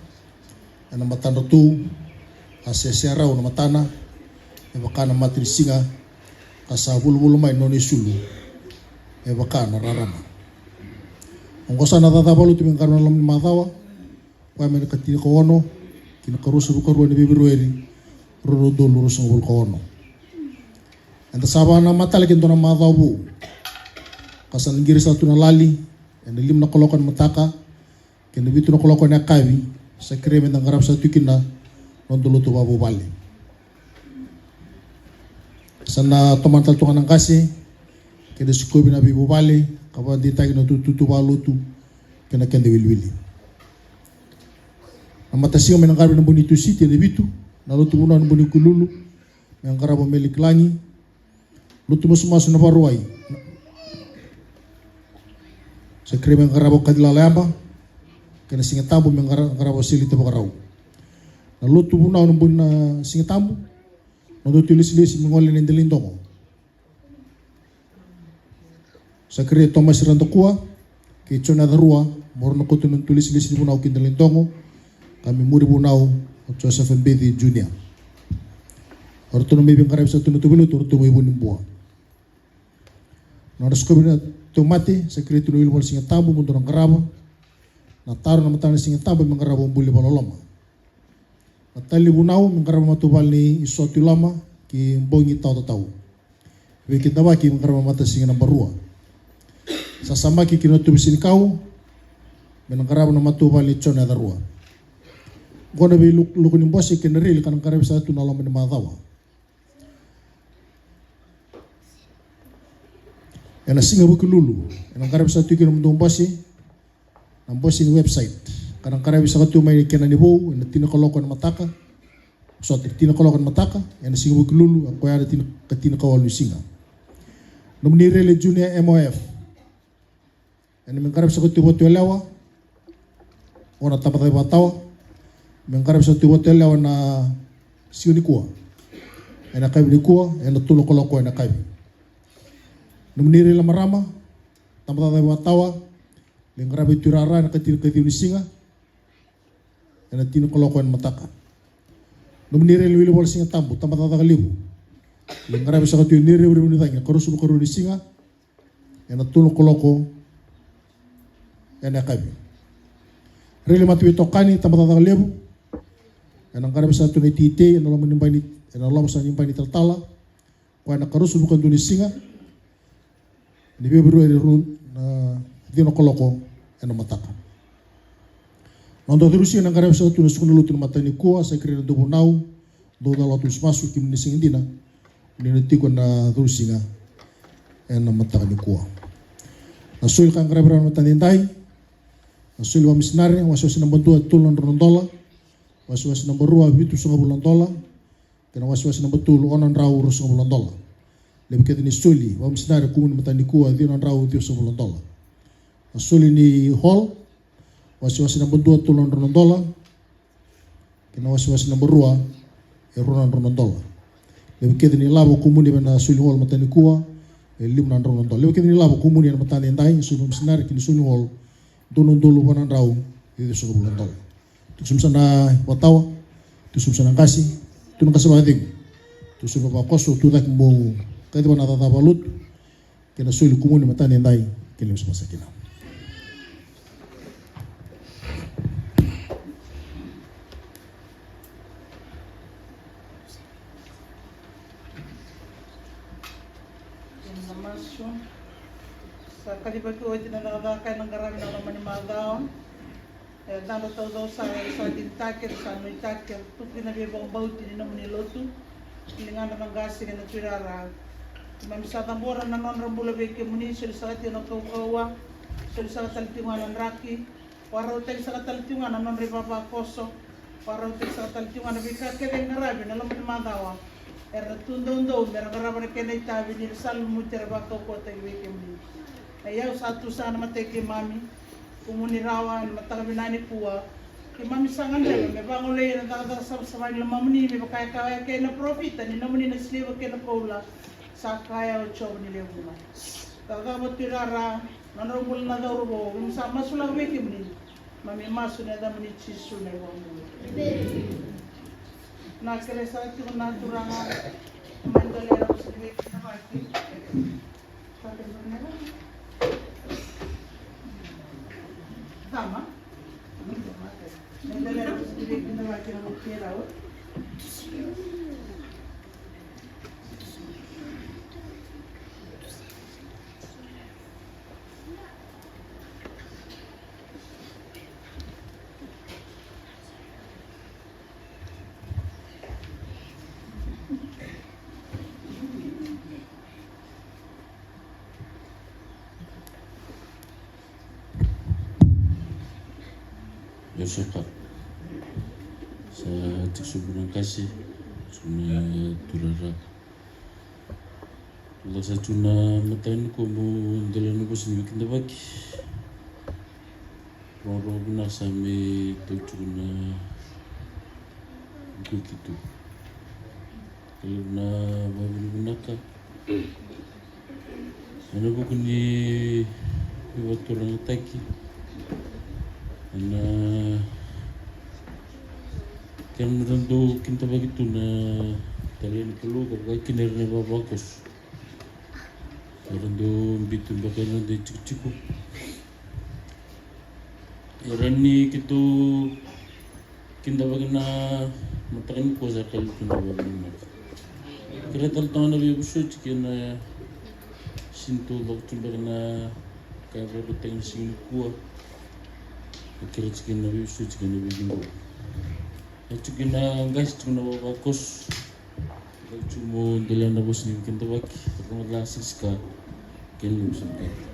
ena matadratou, a seserau na matana, e vaka na mata ni siga, ka sa vulavula mai na nona isulu, e vaka na rarama. Oqo sa na cakacaka vakalotu me qaravi ena loma ni macawa, koya mai na ka tinikaono ki na ka ruasagavulu ka rua ni Feperueri, rua na udolu ruasagavulu ka ono. Eda sa vakanamata tale ki na dua na macawa vou, ka sa na qiri saka tu na lali ena lima na kaloko ena mataka, kei na vitu na kaloko ena yakavi, sa kerei me da qarava saka tu kina na noda lotu vakavuvale. Sa na tomana tale tu ga na qase kei na sikovi na veivuvale, ka vakadeitaki na itutu vakalotu kei na keda iwiliwili. Na matasiga me na qaravi na Boni Tusiti ena vitu, na lotu vanua na Boni Kululu, me qarava o Meli Kilagi. Lotu masumasu na Vakarauwai, sa kerei me qarava o Kaci Lala Yaba, kei na Siga Tabu me qara-, qarava o Seli Tavakarau. Na lotu vunau na bogi na Siga Tabu, na nodatou ilesilesi me gole ina dela ni dogo. Sakaria Tomasi Radakua kei Jone Yacarua, mo rau na kauta na nodatou ilesilesi ni vunau ki dela ni dogo, ka me muri vunau o Josefa Beci Junior. O ratou na mai veiqaravi saka tu na nodatou veilotu, o ratou mai Vunibua. Na nodra sikovi na tauvimate, sakaria tu na wili vola Siga Tabu mo dou na qarava. Na taro na mataka ni Siga Tabu me qarava o Buli Vakaloloma. Na tali ni vunau me qarava matavuvale nei Sotiloma ki Bogi Tawatatau. Veikidavaki me qarava matasiga naba rua. Sasamaki ki na Tuva Senikau me na qarava na matavuvale nei Jone Yacarua. Qo na veiloko ni bose kei na reli ka na qaravi saka tu na loma ni macawa. Ena Siga Vukelulu ena qaravi saka tu kina na mudou bose, na bose ni website, ka na qaravi saka tu mai na kena ni vou ena tini kaloko ena mataka. Sota, tini kaloko ena mataka ena Siga Vukelulu, a koya na tini, ka tini ka walu ni siga. Nomuni reli Junior M O F. Ena me qaravi saka tu vata yalewa, o na tabacakacaka vakatawa. Me qaravi saka tu vata yalewa na siga nikua, ena kavi nikua, ena tolu kaloko ena kavi. Nomuni reli na marama, tabacakacaka vakatawa. Me qaravi tu rara ena katini kaciwa ni siga, ena tini kaloko ena mataka. Nomuni reli wili vola Siga Tabu, tabacakacaka levu. Me qaravi saka tu ni revurevu ni cagi, karusu vakarua ni siga, ena tolu kaloko ena yakavi. Reli mataveitokani, tabacakacaka levu. Ena qaravi saka tu na iteitei ena loma ni bai ni, ena loma saka ni bai ni talatala. Koya na karusu vakadua ni siga, ni Feperueri rua na ciwa na kaloko ena mataka. Noda curu siga na qaravi saka tu na suka na lotu na mataka nikua, sakaria na dauvunau, dou na lotu masumasu, kemuni na siga dina, ni na tiko na curu siga ena mataka nikua. Na soli ka qaravi rawa na mataka edaidai, na soli vakamisinari, wasewase naba dua tolu na drau na dola, wasewase naba rua vitusagavulu na dola, kei na wasewase naba tolu ono na drau ruasagavulu na dola. Levu kece ni soli vakamisinari kumuni mataka nikua ciwa na drau ciwasagavulu na dola. Na soli ni hall, wasewase naba dua tolu na drau na dola, kei na wasewase naba rua e rua na drau na dola. Levu kece ni lavo kumuni ena soli ni hall mataka nikua e lima na drau na dola. Levu kece ni lavo kumuni ena mataka edaidai, soli vakamisinari kei na soli ni hall, dua na udolu va na drau ciwasagavulu na dola. Tuku sobu saka na vakatawa, tuku sobu saka na qase, tu na qase vakacegu, tuku sobu vakakoso, tu cake mo kaciva na cakacaka vakalotu, kei na soli kumuni mataka edaidai, kei na lesu masa kina. Sa kacivaki oti na cakacaka ena qaravi na loma ni macawa. E yacadra taucoko sara era sa digitaki, era sa nuitaki, era tuku kina veivakabauti ni nomuni lotu. Ligadra na qase kei na tuirara. Keimami sa cabora na nodra bula vei kemuni, soli saka tiko na kaukauwa, soli saka tale tiko ga na draki, vakarautaki saka tale tiko ga na nodra ivavakoso, vakarautaki saka tale tiko ga na veika kece e qaravi ena loma ni macawa. Era tu doudou mera qarava na kena itavi, ni ra sa lumuti, era vakaukauwataki vei kemuni. Na iyau sa tu saka ena mata i keimami. Kumuni rawa ena mataka vinaka nikua. Keimami sa gadreva me vagolei ena cakacaka savasava ni lomamuni, me vaka e kaya kei na parofita ni nomuni na siliva kei na koula sa kaya o Jiova ni lewe vuqa. Cakacaka vatuirara, nodrau bula na cauravou, keimami sa masulaka vei kemuni. Keimami masu ena yacamuni Jisu na iVakabula. Na kerei saka tiko na Turaga, mai dolavi na vosa ni veivinakati. Io, sa ka. Sa tiko sobu na qase, sobu na tuirara. Lako saka tu na mataka nikua mo dolavi na vosa ni veikidavaki. Rogorogo vinaka saka me tau tiko na Kuki tu. Kei na vakavinavinaka ena vuku ni veivakaturagataki ena kena dau kidavaki tu na tale ni Kalou ka vakakina ira na ivavakoso. Era dau biuta beka ira na dau itikotiko. Era ni keitou kidavaki na mataka nikua sa kalitu na vakavinavinaka. Kere tale toka na veivosoti kei na sinitou vakatubeka na ka e vakataki na siga nikua. Kere tiki na veivosoti kei na veivosoti. E tiki na qasi tiki na vavakoso. Tiko mo dela na vosa ni kidavaki, rogo la siska, kei na vosa ni kidavaki.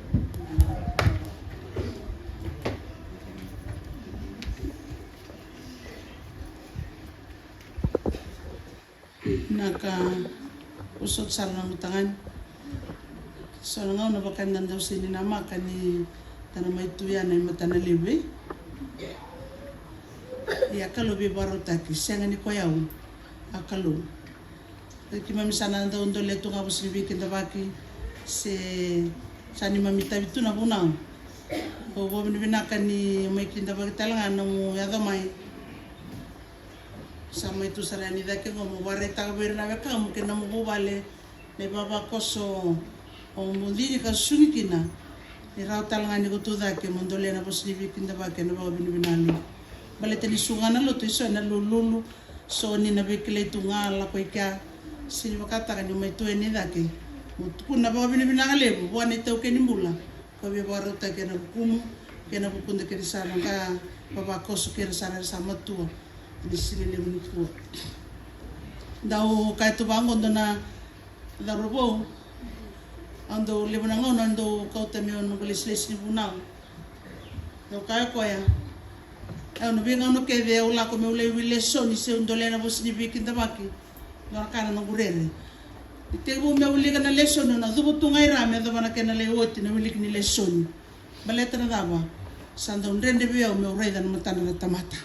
Na ka vosa sara na mutagani. So na gauna vaka ni da dau sini namaka ni da na mai tu ya na i matana levu. Ia Kalou veivakarautaki, sega ni ko yau, a Kalou. Keimami sa na dau dole tu ga vosa ni veikidavaki se sa neimami tavi tu na vunau. Au vakavinavinaka ni mai kidavaki tale ga na nomu yaco mai. Sa mai tu sara yani cake qo mo vakaraitaka vei ira na wekamu kei na nomu vuvale na ivavakoso o Budini ka susugi kina. Ni rawa tale ga ni ko tu cake mo dole na vosa ni veikidavaki ena vakavinavinaka levu. Baleta ni suka ga na lotu e so ena lululu. So ni na veikilai tu ga lako i kea. Sini vakataka ni mai tu yani cake mo tukuna na vakavinavinaka levu vua na itaukei ni bula. Ko via vakarautaki ena vukumu kei na vukuda kei na sara ga vavakoso kei na sara era sa matua. Ni sini levu nikua. Dau kaya tu vaqo dua na cauravou. Au dau levu na gauna dau kauta meu noqu lesilesi ni vunau. Dau kaya koya. Au na veigauna kece au lako meu lai wili lesoni se au dole na vosa ni veikidavaki. Dua na ka na noqu rere. Ni tekivu meu wilika na lesoni au na cuva tu ga i ra me yacova na kena lai oti na wiliki ni lesoni. Baleta na cava? Sa dau dredre vei au meu raica na matana na tamata.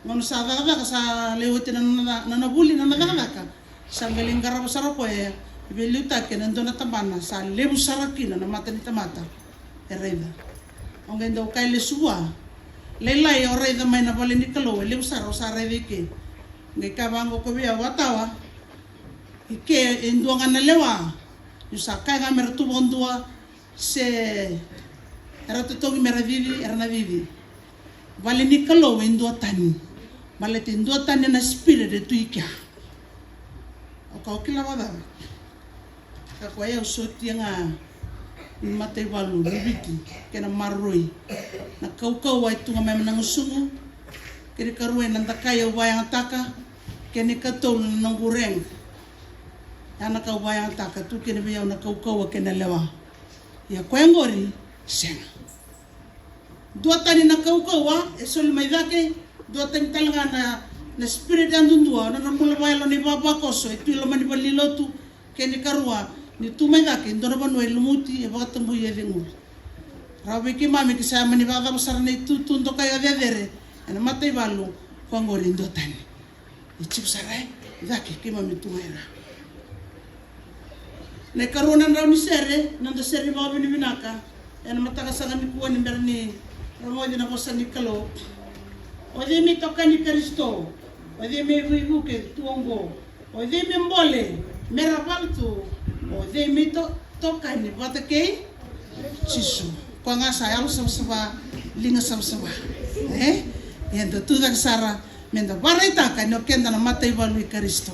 Gauna sa cakacaka sa lai oti na nona vuli na nona cakacaka. Sa qai lai qarava sara koya e veiliutaki ena dua na tabana sa levu sara kina na mata ni tamata e raica. Au qai dau kaya lesu vua, lailai o raica mai na vale ni Kalou e levu sara o sa raica i ke. Qai kaya vaqo ko vei au, a tawa. I ke e dua ga na lewa. Niu sa kaya ga me ra tu vakadua. Se era totogi me ra cici, era na cici. Vale ni Kalou e dua tani. Baleta e dua tani na spirit e tu i kea. O ka o kila vakacava? Ka koya au sotia ga ni mataivalu ni Viti kei na maroroi. Na kaukauwa e tu ga mai na gusuqu. Kei na karua e na dakai au vakayagataka. Kei na katolu na noqu rega. Ya na ka au vakayagataka tu kina vei au na kaukauwa kei na lewa. Ia koya qori sega. Dua tani na kaukauwa e soli mai cake, dua tani tale ga na, na spirit yadudua, na nodra bula vakayalo na ivavakoso e tu i loma ni valenilotu, kei na karua ni tu mai cake e dua na vanua e lumuti, e vakatabui, e cegui. Rawa vei keimami ke sa mani vakacava sara na itutu dokai o cecere ena mataivalu, koya qori e dua tani. E tiko sara e cake keimami tu ga i ra. Na ikarua na drau ni sere, na noda sere ni vakavinavinaka ena mataka saka nikua ni bera ni rogoci na vosa ni Kalou. O cei me itokani Karisito? O cei me veivuke tu oqo? O cei me bole me ra valu tu? O cei me ito- tokani vata kei Jisu. Koya ga sa yalo savasava, liga savasava. E? Eda tu cake sara meda vakaraitaka ni o keda na mataivalu i Karisito.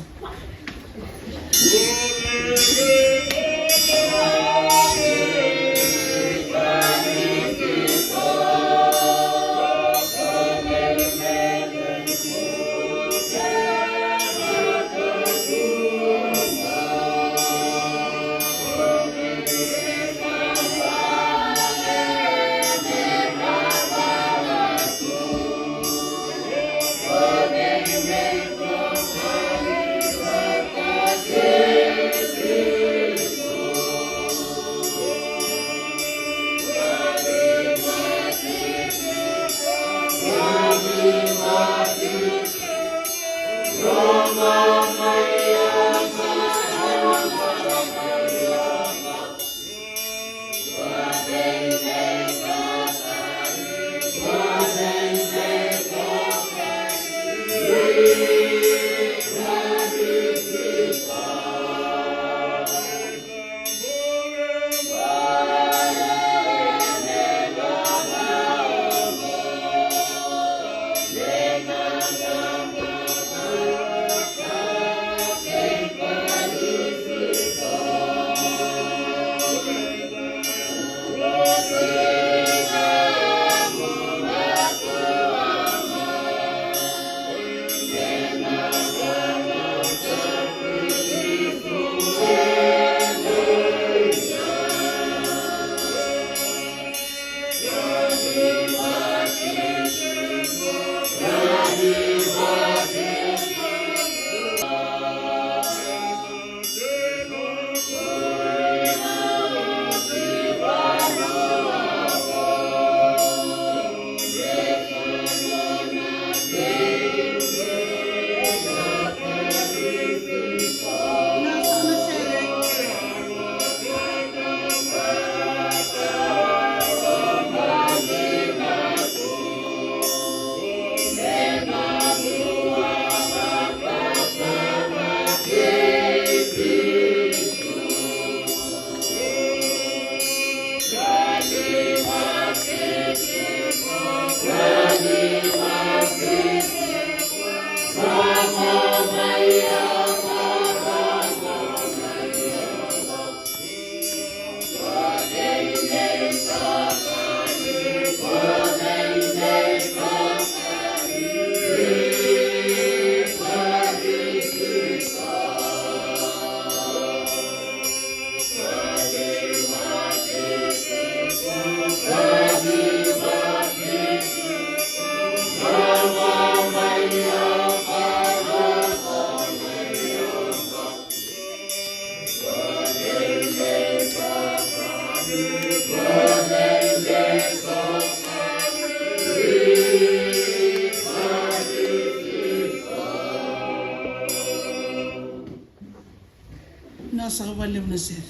Sa ka vakalevu na sere.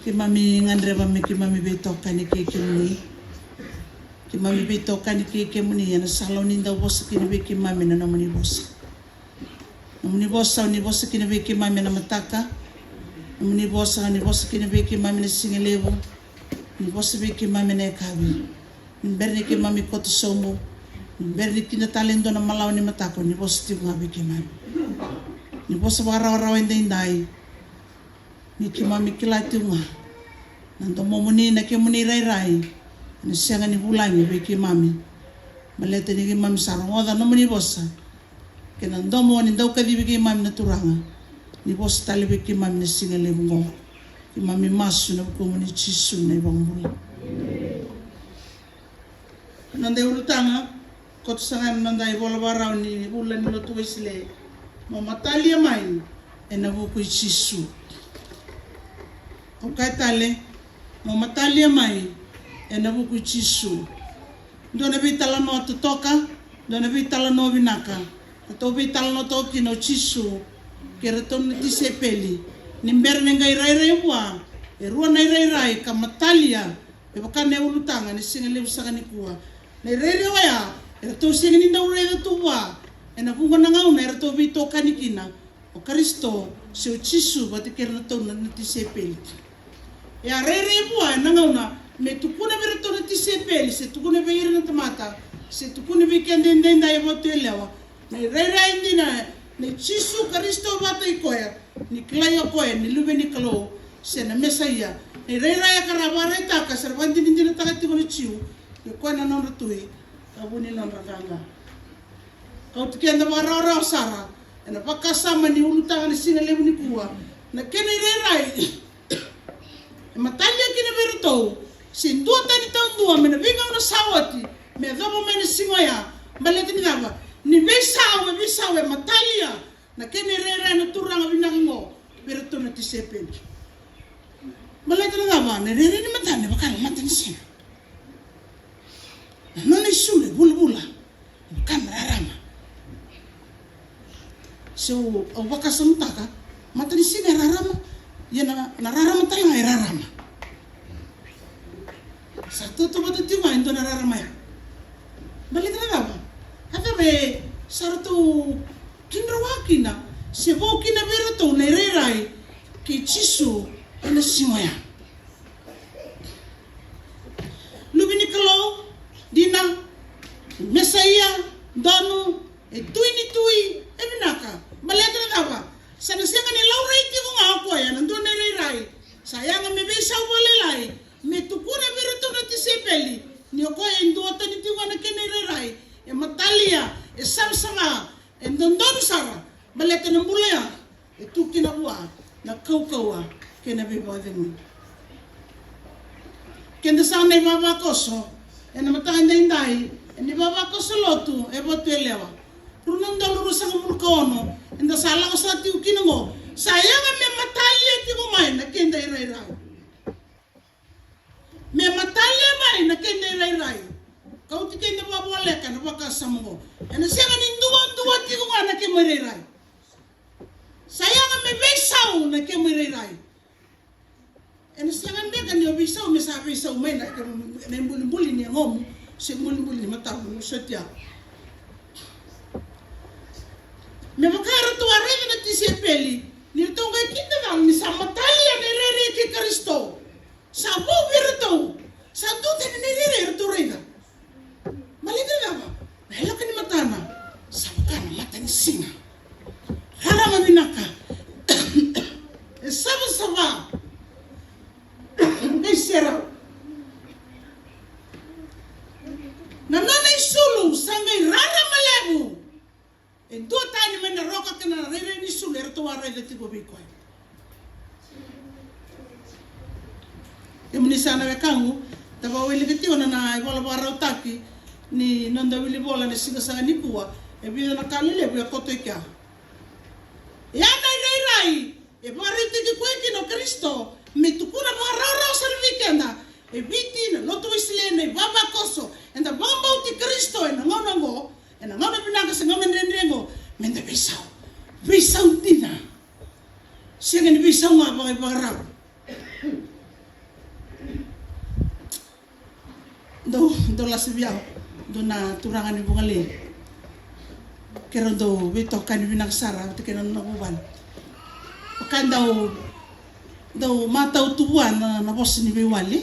Keimami gadreva me keimami veitokani kei kemuni. Keimami veitokani kei kemuni ena sala o ni dau vosa kina vei keimami na nomuni vosa. Nomuni vosa o ni vosa kina vei keimami ena mataka. Nomuni vosa o ni vosa kina vei keimami na siga levu. Ni vosa vei keimami ena yakavi. Ni bera ni keimami koto sobu, ni bera ni kida tale e dua na malawa ni mataka, ni vosa tiko ga vei keimami. Ni vosa vakarawarawa edaidai. Ni keimami kila tiko ga na domomuni na kemuni rairai ena sega ni vulagi vei keimami. Baleta ni keimami sa rogoca nomuni vosa. Kei na domo ni dau kacivi keimami na Turaga. Ni vosa tale vei keimami na siga levu oqo. Keimami masu ena vukumuni Jisu na iVakabula. Na noda iulutaga, koto sara ga ena noda ivola vakarau ni vula ni Lotu Wesele. Mo matalia mai ena vuku i Jisu. Au kaya tale, mo matalia mai ena vuku i Jisu. Dua na veitalanoa totoka, dua na veitalanoa vinaka. Ratou veitalanoa toka kina o Jisu kei ratou na tisaipeli. Ni bera ni qai rairai vua e rua na irairai ka matalia, me vaka na iulutaga ni siga levu saka nikua. Na irairai oya eratou sega ni dau raica tu vua ena vuqa na gauna eratou veitokani kina. O Karisito se o Jisu vata kei iratou na, na tisaipeli. E a rairai vua ena gauna me tukuna vei iratou na tisaipeli, se tukuna vei ira na tamata, se tukuna vei keda edaidai e Vatuelewa. Na irairai dina nei Jisu Karisito vata i koya, ni kilai o koya ni Luve ni Kalou se na Mesaia. Na irairai a ka ra vakaraitaka se ra vakadinadinataka tiko na Jiu ni koya na nodra tui ka vu ni nodra qaqa. Kauti keda vakarawarawa sara ena vakasama ni ulutaga ni siga levu nikua. Na kena irairai e matalia kina vei iratou se dua tani taudua mai na veigauna sa oti me yacova mai na siga oya. Baleta ni cava? Ni veisau, e veisau, e matalia na kena irairai na Turaga vinaka oqo vei iratou na tisaipeli. Baleta na cava? Na irairai ni matana e vaka na mata ni siga. Na nona isulu e vulavula, e vaka na rarama. Se au, au vakasamataka, mata ni siga e rarama, ia na, na rarama tale ga e rarama. Sa tautauvata tiko ga e dua na rarama ya. Baleta na cava? A cava e sa ratou kidroa kina se vou kina vei iratou na irairai kei Jisu ena siga oya? Luve ni Kalou dina, Mesaia donu, e Tui ni tui e vinaka. Baleta na cava? Sa na sega ni laurai tiko ga o koya na dua na irairai. Sa yaga me veisau vakalailai me tukuna vei iratou na tisaipeli ni o koya e duatani tiko ga na kena irairai. E matalia, e savasava, e dodonu sara. Baleta na bula ya e tu kina vua na kaukauwa kei na veivakacegui. Keda sa na ivavakoso ena mataka edaidai, ena ivavakoso lotu e Vatuelewa. Rua na udolu ruasagavulu ka ono eda sa lako sara tiko kina oqo. Sa yaga me matalia tiko mai na keda irairai. Me matalia mai na keda irairai. Kauti keda vakavoleka na vakasama oqo. Ena sega ni duadua tiko ga na kemu irairai. Sa yaga me veisau na kemu irairai. Ena sega beka ni o veisau me sa veisau mai na kemu, na ibulibuli ni yagomu se ibulibuli ni matamu, sotia. Me vaka eratou a raica na tisaipeli ni ratou qai kidacala ni sa matalia na irairai kei Karisito. Sa vou vei iratou. Sa duatani na irairai eratou raica. Baleta na cava? Na yaloka ni matana sa vaka na mata ni siga. Rarama vinaka. E savasava. Qai serau. Na nona isulu sa qai rarama levu. E duatani mai na roka kei na rairai ni sulu eratou a raica tiko vei koya. Kemuni sa na wekaqu, da vakawilika tiko na, na ivola vakarautaki ni noda wilivola na siga saka nikua. E vica na ka lelevu e koto i kea. Ia na irairai e vakaraitaki koya kina o Karisito me tukuna vakarawarawa sara vei keda. E Viti, na Lotu Wesele, na ivavakoso, eda vakabauti Karisito ena gauna oqo, ena gauna vinaka se gauna dredre oqo, meda veisau. Veisau dina. Sega ni veisau ga vakaivakarau. Dou, dou lasa vei au, dou na turaga ni Vugalei. Keirau dau veitokani vinaka sara vata kei na nona vuvale. Vaka dau, dau matau tu vua na, na vosa ni veiwali.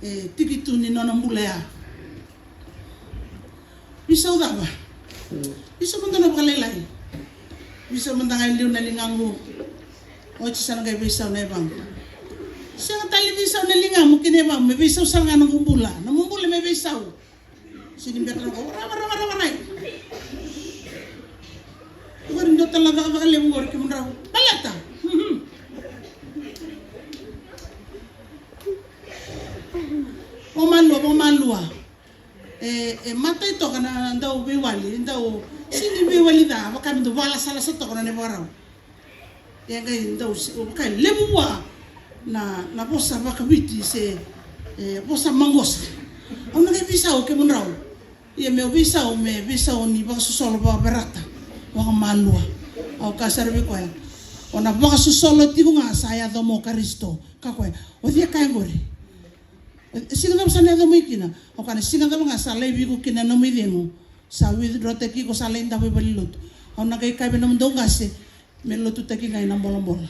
E tiki tu ni nona bula ya. Veisau cava? Veisau mada na vakalailai. Veisau mada ga e liu na ligaqu. Oti sa na qai veisau na yavaqu. Sega tale ni veisau na ligamu kei na yavamu, me veisau sara ga na noqu bula. Na nomu bula me veisau. Sega ni bera na qo, rava, rava, rava, rai. Qori dua tale na cakacaka levu qori kemudrau. Baleta. Mhm. Vakamalua, vakamalua. E, e matai toka na dau veiwali, dau sega ni veiwali ca, vaka me dau vakalasalasa toka na nona ivakarau. E qai dau se, vaka e levu vua na, na vosa vakaviti se, e, vosa maqosa. Au na qai veisau kemudrau. Ia meu veisau, me veisau ni vakasosolo vakaverata, vakamalua. Au kaya sara vei koya, o na vakasosolo tiko ga sa yaco mai o Karisito. Ka koya, o cei e kaya qori? E siga cava sa na yaco mai kina? Au kaya na siga cava ga sa laivi iko kina na nomu icegu, sa withdraw-taki iko, sa lai davo i valenilotu. Au na qai kaya vei nomudou qase me lotutaki ga ena bolabola.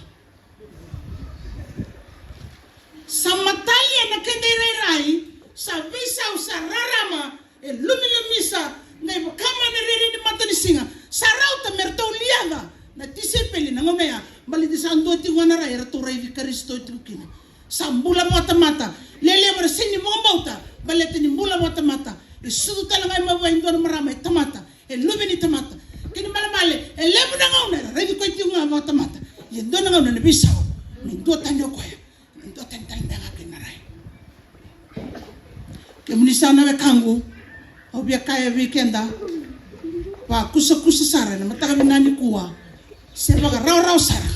Sa matalia na keda irairai, sa veisau, sa rarama, e lumilumisa, qai vaka mai na rairai ni matanisiga. Sa rauta me ratou liaca na tisaipeli na gauna ya, baleta sa dua tiko ga na rai eratou raici Karisito tiko kina. Sa bula vakatamata. Lelevu era sega ni vakabauta baleta ni bula vakatamata. E sucu tale ga mai vua e dua na marama e tamata, e luve ni tamata. Kena ibalebale, e levu na gauna era raici koya tiko ga vakatamata. Ia e dua na gauna na veisau me duatani o koya. Me duatani tale beka ga kina na rai. Kemuni sa na wekaqu, au via kaya vei keda vakusakusa sara ena mataka vinaka nikua, se vakarawarawa sara.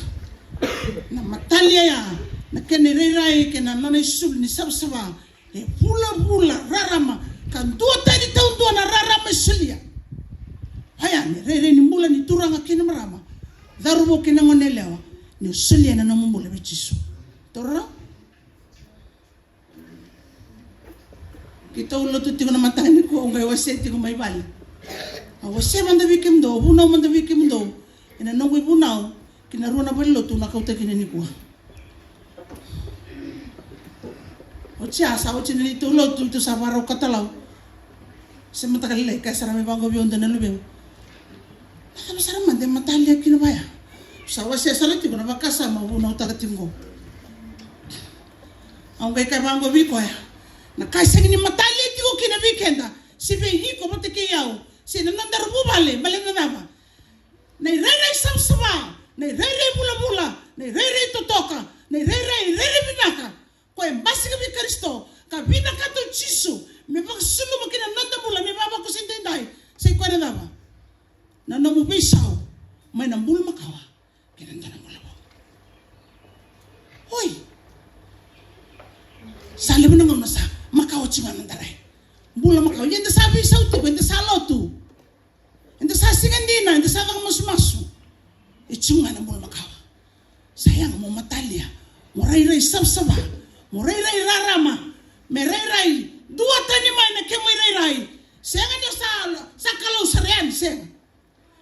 Na matalia ya, na kena irairai kei na nona isulu ni savasava, e vulavula rarama, ka duatani taudua na rarama e solia. Oya na irairai ni bula ni turaga kei na marama, cauravou kei na goneyalewa, ni o solia na nomu bula vei Jisu. Taura. Keitou lotu tiko na mataka nikua, au qai wasea tiko mai vale. Au wasea mada vei kemudou, vunau mada vei kemudou ena noqu ivunau ki na rua na valenilotu au na kauta kina nikua. Oti ya sa oti na neitou lotu, tou sa vakarau katalau. Se mataka lailai, kaya sara mai vaqo vei au dua na luvequ, na cava sara mada e matalia kina vaya? Sa wasea sara tiko na vakasama au vunautaka tiko qo. Au qai kaya vaqo vei koya, na ka e sega ni matalia tiko kina vei keda, se vei iko vata kei au, se na nodaru vuvale, baleta na cava? Na irairai savasava, na irairai vulavula, na irairai totoka, na irairai, irairai vinaka, koya e basika vei Karisito, ka vinakata o Jisu me vakasuluma ki na noda bula me vavakoso edaidai. Sa i koya na cava? Na nomu veisau mai na bula makawa kei na dua na bula vou. Oi. Sa levu na gauna sa makawa tiko ga na noda rai. Bula makawa. Ia eda sa veisau tiko, eda sa lotu, eda sa siga dina, eda sa vakamasumasu. E tiko ga na bula makawa. Sa yaga mo matalia, mo rairai savasava, mo rairai rarama, me rairai duatani mai na kemu irairai. Sega ni o sa, sa Kalou sara yani, sega.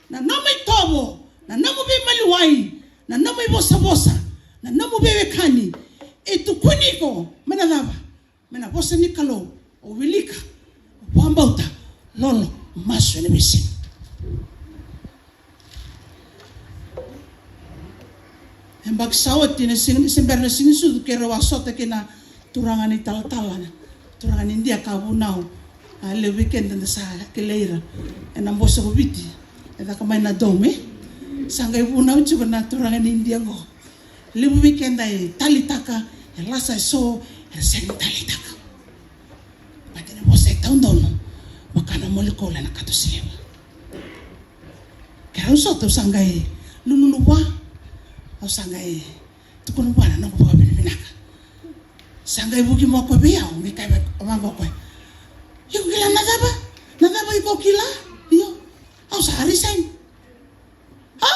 Na nomu itovo, na nomu veimaliwai, na nomu ivosavosa, na nomu veiwekani, e tukuni iko mai na cava? Mai na vosa ni Kalou, o wilika, o vakabauta, lolo, masu ena veisiga. Yabaki sa oti na siga, se bera na Siganisucu, keirau a sota kei na turaga ni talatala, na turaga ni Idia ka vunau. A levu vei keda da sa kilai ira ena bose ko Viti, e caka mai na dome. Sa qai vunau tiko na turaga ni Idia qo. Levu vei keda e talitaka, e lasa eso, era sega ni talitaka. Baleta ni vosa e taudonu vaka na molecule ena kato siliva. Keirau sota, au sa qai lululu vua, au sa qai tukuna vua na noqu vakavinavinaka. Sa qai vuki mai o koya vei au, qai kaya vaqo o koya, iko kila na cava? Na cava iko kila? Io, au sa resign. A?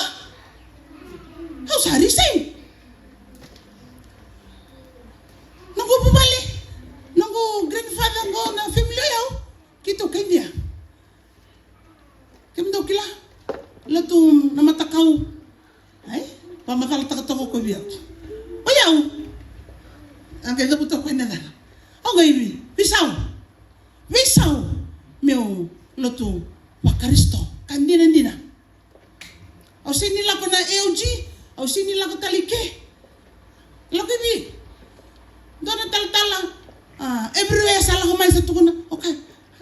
India. Kemudou kila? Lotu na matakau. Ai, vakamacalataka toka ko vei au. O yau. A qai cavuta ko e na cala. Au qai vi, veisau. Veisau. Meu lotu vaKarisito. Ka dina dina. Au sega ni lako na A O G, au sega ni lako tale i ke. Lako i vei? Dua na talatala, a, everywhere sa lako mai sa tukuna. Okay.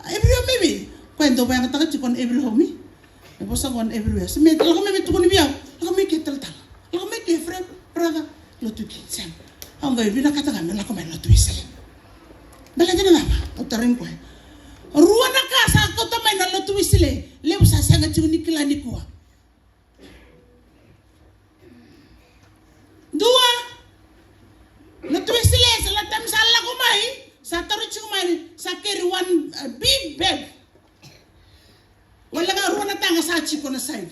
Everywhere mai vei? Koya e dau vakayagataka tiko na everywhere mai. E vosa qo na everywhere. Se me lako mai me tukuna vei au. Lako mai ke talatala. Lako mai ke friend, brother. Lotu ke, sega. Au qai vinakata ga me lako mai lotu Wesele. Baleta na cava? Au tarogi koya. Rua na ka sa kauta mai na lotu Wesele. Levu sa sega tiko ni kila nikua. Dua, na tu Wesele, sa la taim sa lako mai, sa tauri tiko mai, sa keri one, uh, big bag. Wale ga rua na taga sa tiko na side.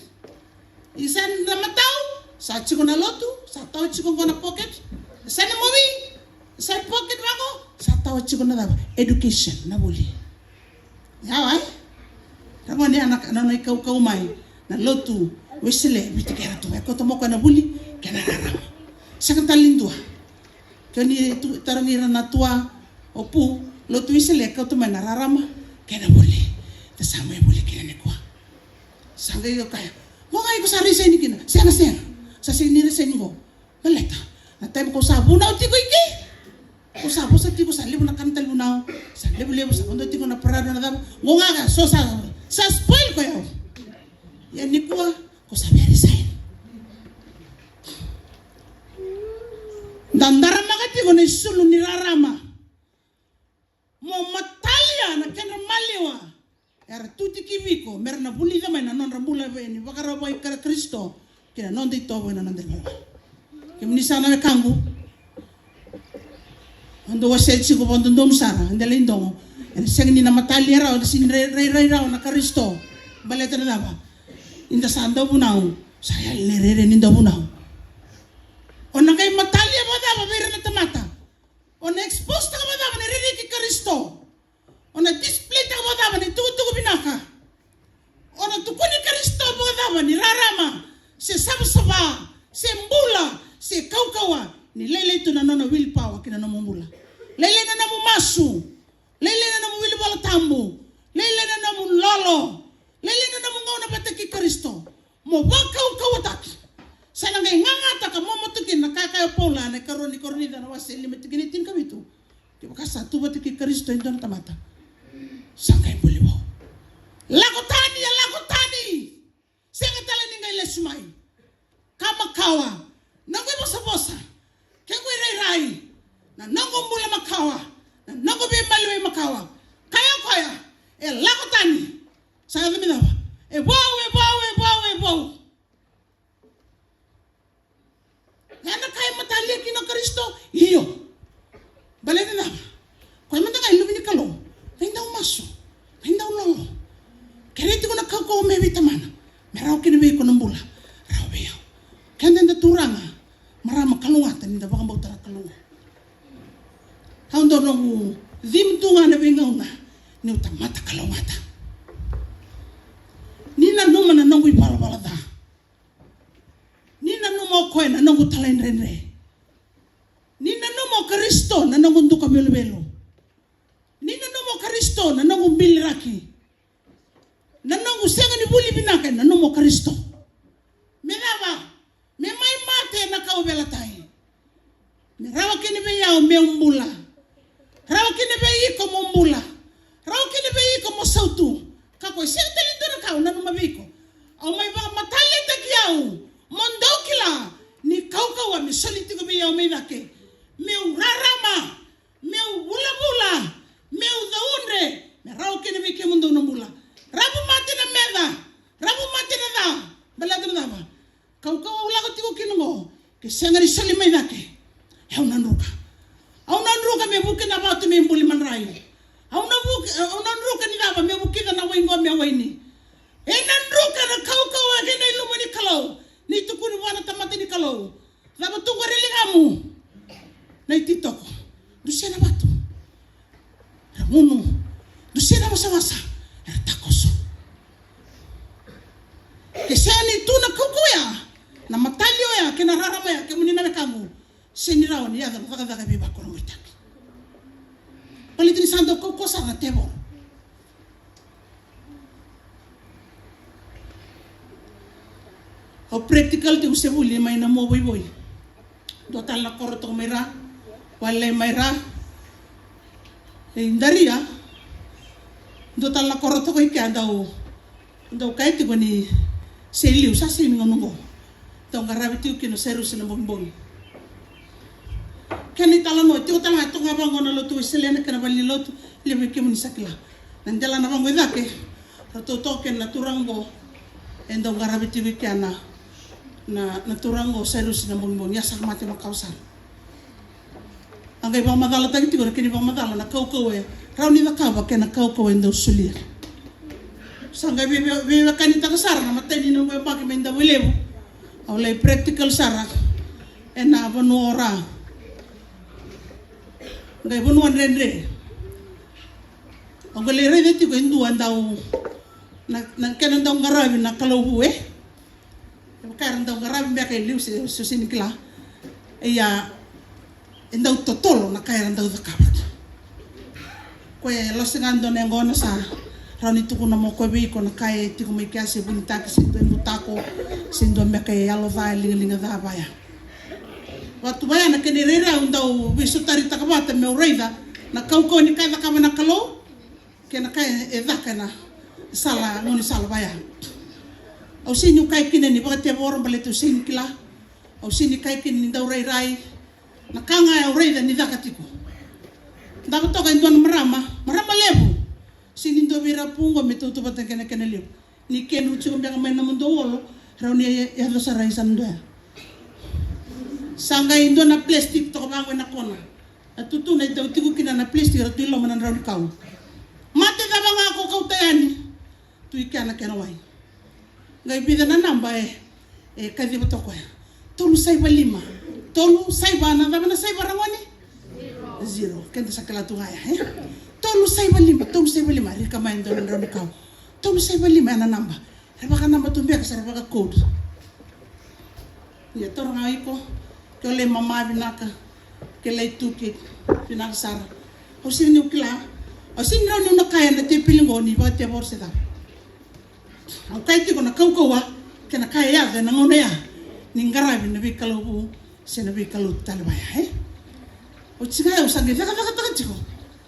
Isa na matau, sa tiko na lotu, sa tau tiko qo na pocket. Sa na mawi, sa pocket vaqo, sa tau tiko na cava? Education, na vuli. Ia, ai? Ragone, a na, na nona ikaukau mai na lotu Wesele, Viti kei Ratu, e kauta mai o koya na vuli kei na rarama. Sega tale ni dua. Ke o ni tu, tarogi ira na tua o Pu, lotu Wesele e kauta mai na rarama kei na vuli. Da sa mai vuli kina nikua. Sa qai o kaya, "Qo ga iko sa resign kina." "Sega, sega. Sa sega ni resign qo." Baleta na taim ko sa vunau tiko i ke, ko sa vosa tiko, sa levu na kana tale vunau, sa levulevu, sa vodo tiko na parado na cava. Qo ga ga, so sa, sa spoil ko yau. Ia nikua ko sa via resign. Da daramaka tiko na isulu ni rarama. Mo matalia na kedra maliwa era tu tiko vei iko, mera na vulica mai na nodra bula vei ni vakarau vakaikarisito kei na noda itovo ena noda ivalavala. Kemuni sa na wekaqu, o dou wasea tiko vakadodonu sara, e dela idogo. Ena sega ni na matalia rawa, ena sega ni rai, rai, rai rawa na Karisito. Baleta na cava? Ni da sa dau vunau, sa yali na rere ni dau vunau. O na qai matalia vakacava vei ira na tamata? O na expose taka vakacava na rere kei Karisito? O na display taka vakacava na itukutuku vinaka? O na tukuni Karisito vakacava ni rarama, se savasava, se bula, se kaukauwa, ni lailai tu na nona willpower ki na nomu bula? Lailai na nomu masu, lailai na nomu wili Vola Tabu, lailai na nomu lolo, lailai na nomu gauna vata kei Karisito. Mo vakaukauwataki. Sa na qai gagataka mo motoki na ka e kaya o Paula na ikarua ni Korinica na wase lima tikina e tinikavitu. Kevaka sa tu vata kei Karisito e dua na tamata, sa qai buli vou. Lako tani, e lako tani. Sega tale ni qai lesu mai. Ka makawa, noqu ivosavosa, kequ irairai, na noqu bula makawa, na noqu veimaliwai makawa. Kaya o koya, e lako tani. Sa yaco me cava? E vou, e vou, e vou, e vou. Ia na ka e matalia kina o Karisito, io. Baleta na cava? Koya mada ga e luve ni Kalou. Qai dau masu, qai dau lolo. Kerei tiko na kaukauwa mai vei Tamana, me rawa kina vei iko na bula, rawa vei au. Keda eda turaga, marama, kalougata ni da vakabauta na Kalou. Au dau noqu cima tu ga na veigauna niu tamata kalougata. Ni nanuma na noqu ivalavala ca. Ni nanuma o koya na noqu talaidredre. Ni nanuma o Karisito na noqu duka veluvelu. Ni nanuma o Karisito na noqu biliraki. Na noqu sega ni vuli vinaka, e nanuma o Karisito. Me cava? Me mai mate na kauveilatai. Me rawa kina vei au meu bula. Rawa kina vei iko mo bula. Rawa kina vei iko mo sautu. Ka koya sega tale ni dua na ka au nanuma vei iko. Au mai vakamataliataki au. Mo dou kila ni kaukauwa me soli tiko vei au mai cake. Meu rarama. Meu vulavula, meu caudre, me rawa kina vei kemudou na bula. Ravu mate na meca, ravu mate na ca, baleta na cava? Kaukauwa au lako tiko kina qo, ke sega ni soli mai cake, au na druka. Au na druka me vuki na vatu me buli madrai. Au na vuki, au na druka ni cava me vukica na wai qo me waini. E na druka na kaukauwa kei na ilumu ni Kalou, ni tukuni vua na tamata ni Kalou. Cava tu qori e ligamu? Na ititoko. Dusia na vatu. Ra gunu. Dusia na wasawasa. era takoso. Ke sega ni tu na kaukauwa ya, na matali oya kei na rarama ya, kemuni na wekaqu, sega ni rawa ni yaco na cakacaka e veivakurabuitaki. Baleta ni sa dau kaukauwa sara na tevoro. Au practical tiko se vuli mai na mua voivoi. Dua tale na koro toka mai ra, wale mai ra. E daria. Dua tale na koro toka i kea dau, dau kaya tiko ni se liu sa sega ni gauna oqo. Dau qaravi tiko kina o Sairusi na bogibogi. Kena italanoa, tiko tale ga e toka vaqo na lotu Wesele na kena valenilotu, levu vei kemuni sa kila. Na delana vaqo i cake, ratou toka kina na turaga oqo, e dau qaravi tiko i kea na, na, na turaga oqo Sairusi na bogibogi, a sa mate makawa sara. A qai vakamacalataki tiko na kena ivakamacala na kaukauwa e rawa ni cakava kei na kaukauwa e dau solia. Sa qai vei, vei, veiwekanitaka sara na matai ni noqu yabaki mai Davuilevu. Au lai practical sara ena vanua o Ra. Qai vanua dredre. Au qai lai raica tiko e dua dau na, na kena dau qaravi na Kalou vu, e? E vaka era dau qaravi beka e liu se, se, se ni kila. Ia, e dau totolo na ka era dau cakava. Koya e lose ga dua na yaqona sa rawa ni tukuna mo koya vei iko na ka e tiko mai kea se vunitaki se dua e butako se dua beka e yalo ca e ligaliga ca vaya. Vatu vaya na kena irairai au dau veisotaritaka vata meu raica na kaukauwa ni ka e cakava na Kalou. Kei na ka e caka ena sala, gaunisala vaya. Au sega niu kaya kina ni vakatevoro baleta au sega ni kila. Au sega ni kaya kina ni dau rairai. Na ka ga au raica ni caka tiko. Dava toka e dua na marama, marama levu. Sega ni dua vei ira pu oqo me tautauvata kei na kena levu. Ni kena u tiko beka mai na mudu olo, rau ni yaco sara i sa na dua ya. Sa qai dua na plastic toka vaqo ena kona. A tutuna e dau tiko kina na plastic ra tu i loma na drau ni kau. Mate cava ga ko kauta yani. Tu i kea na kena wai. Qai vica na naba e, e kaciva toka ya. Tolu saiva lima. Tolu saiva na cava na saiva ragone? Zero. Keda sa kila tu ga ya, e? Tolu saiva lima, tolu saiva lima. Rika mai e dua na drau ni kau. Tolu saiva lima ya na naba. Ra vakanaba tu beka sa ra vaka code. Ia taura ga iko, ke o lai mama vinaka, ke lai tuke vinaka sara. Au sega niu kila, au sega ni rawa niu na kaya na tepeli qo ni vakatevoro se cava. Au kaya tiko na kaukauwa kei na ka e yaco ena gauna ya ni qaravi na veikalou vu se na veikalou tale vaya, e? Oti ga au sa qai cakacakataka tiko.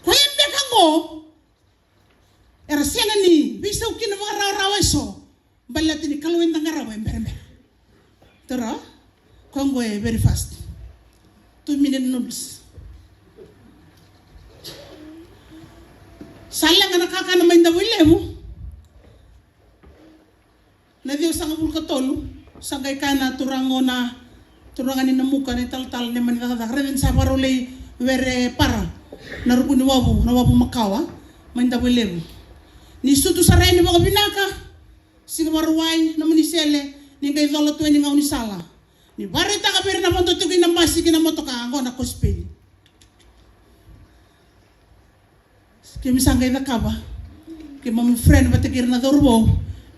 Koya beka qo. Era sega ni veisau kina vakarawarawa eso. Baleta ni Kalou eda qarava e berabera. Tara, koya qo e very fast. Two minute noodles. Sa leqa na kakana mai Davuilevu. Na ciwasagavulu ka tolu, sa qai kaya na turaga o na, turaga ni Namuka, na italatala ni mani cakacaka, raica ni sa vakarau lai were para na ruku ni wavu, na wavu makawa, mai Davuilevu. Ni sutu sara yani vakavinaka, siga Vakarauwai, nomuni sele, ni qai cola tu yani gaunisala. Ni vakaraitaka vei ira na vodo tiko ina basi kei na motoka, qo na kosipeli. Keimami sa qai cakava. Keimami friend vata kei ira na cauravou.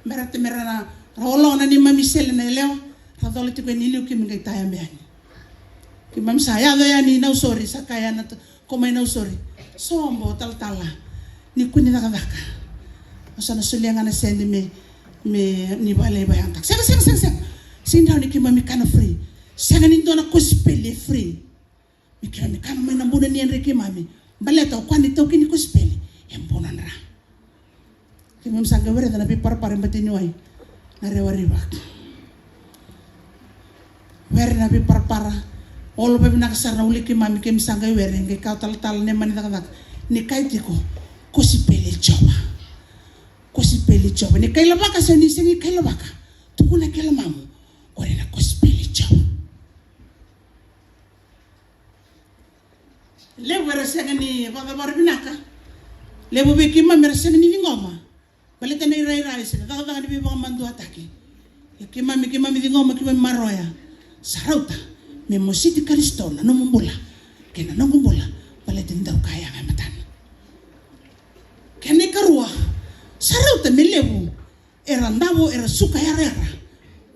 Me ra te me ra na ra ologa na neimami sele na yalewa. Ra cola tiko yani i liu keimami qai taya me yani. Keimami sa yaco yani i Nausori, sa kaya na ko mai Nausori. Sobo talatala. Ni kua ni cakacaka. Au sa na solia ga na sede me, me ni vale i vayataka. Sega, sega, sega, sega. Sega ni keimami kana free. Sega ni dua na kosipeli e free. Me keimami kana mai na buna ni yadre keimami. Baleta o koya ni taukei ni kosipeli e buna dra. Keimami sa qai were na veiparapara e bati ni wai na Rewa River. Were na veiparapara. Olo vakavinaka sara na uli keimami, keimami sa qai were, qai kau talatala ne mani cakacaka. Ni kai tiko kosipeli Jiova. Kosipeli Jiova. Ni kai lavaka se ni sega ni kai lavaka. Tukuna ke lamamu. Qori na kosipeli Jiova. Levu era sega ni vakacavara vinaka. Levu vei keimami era sega ni ciqoma. Baleta na irairai se na cakacaka ni veivakamaduataki. Ia keimami, keimami ciqoma, keimami maroya. Sa rauta me mositi Karisito na nomu bula kei na noqu bula. Baleta ni dau kaya ga e matana. Kena ikarua, sa me levu era davo, era suka yarayara.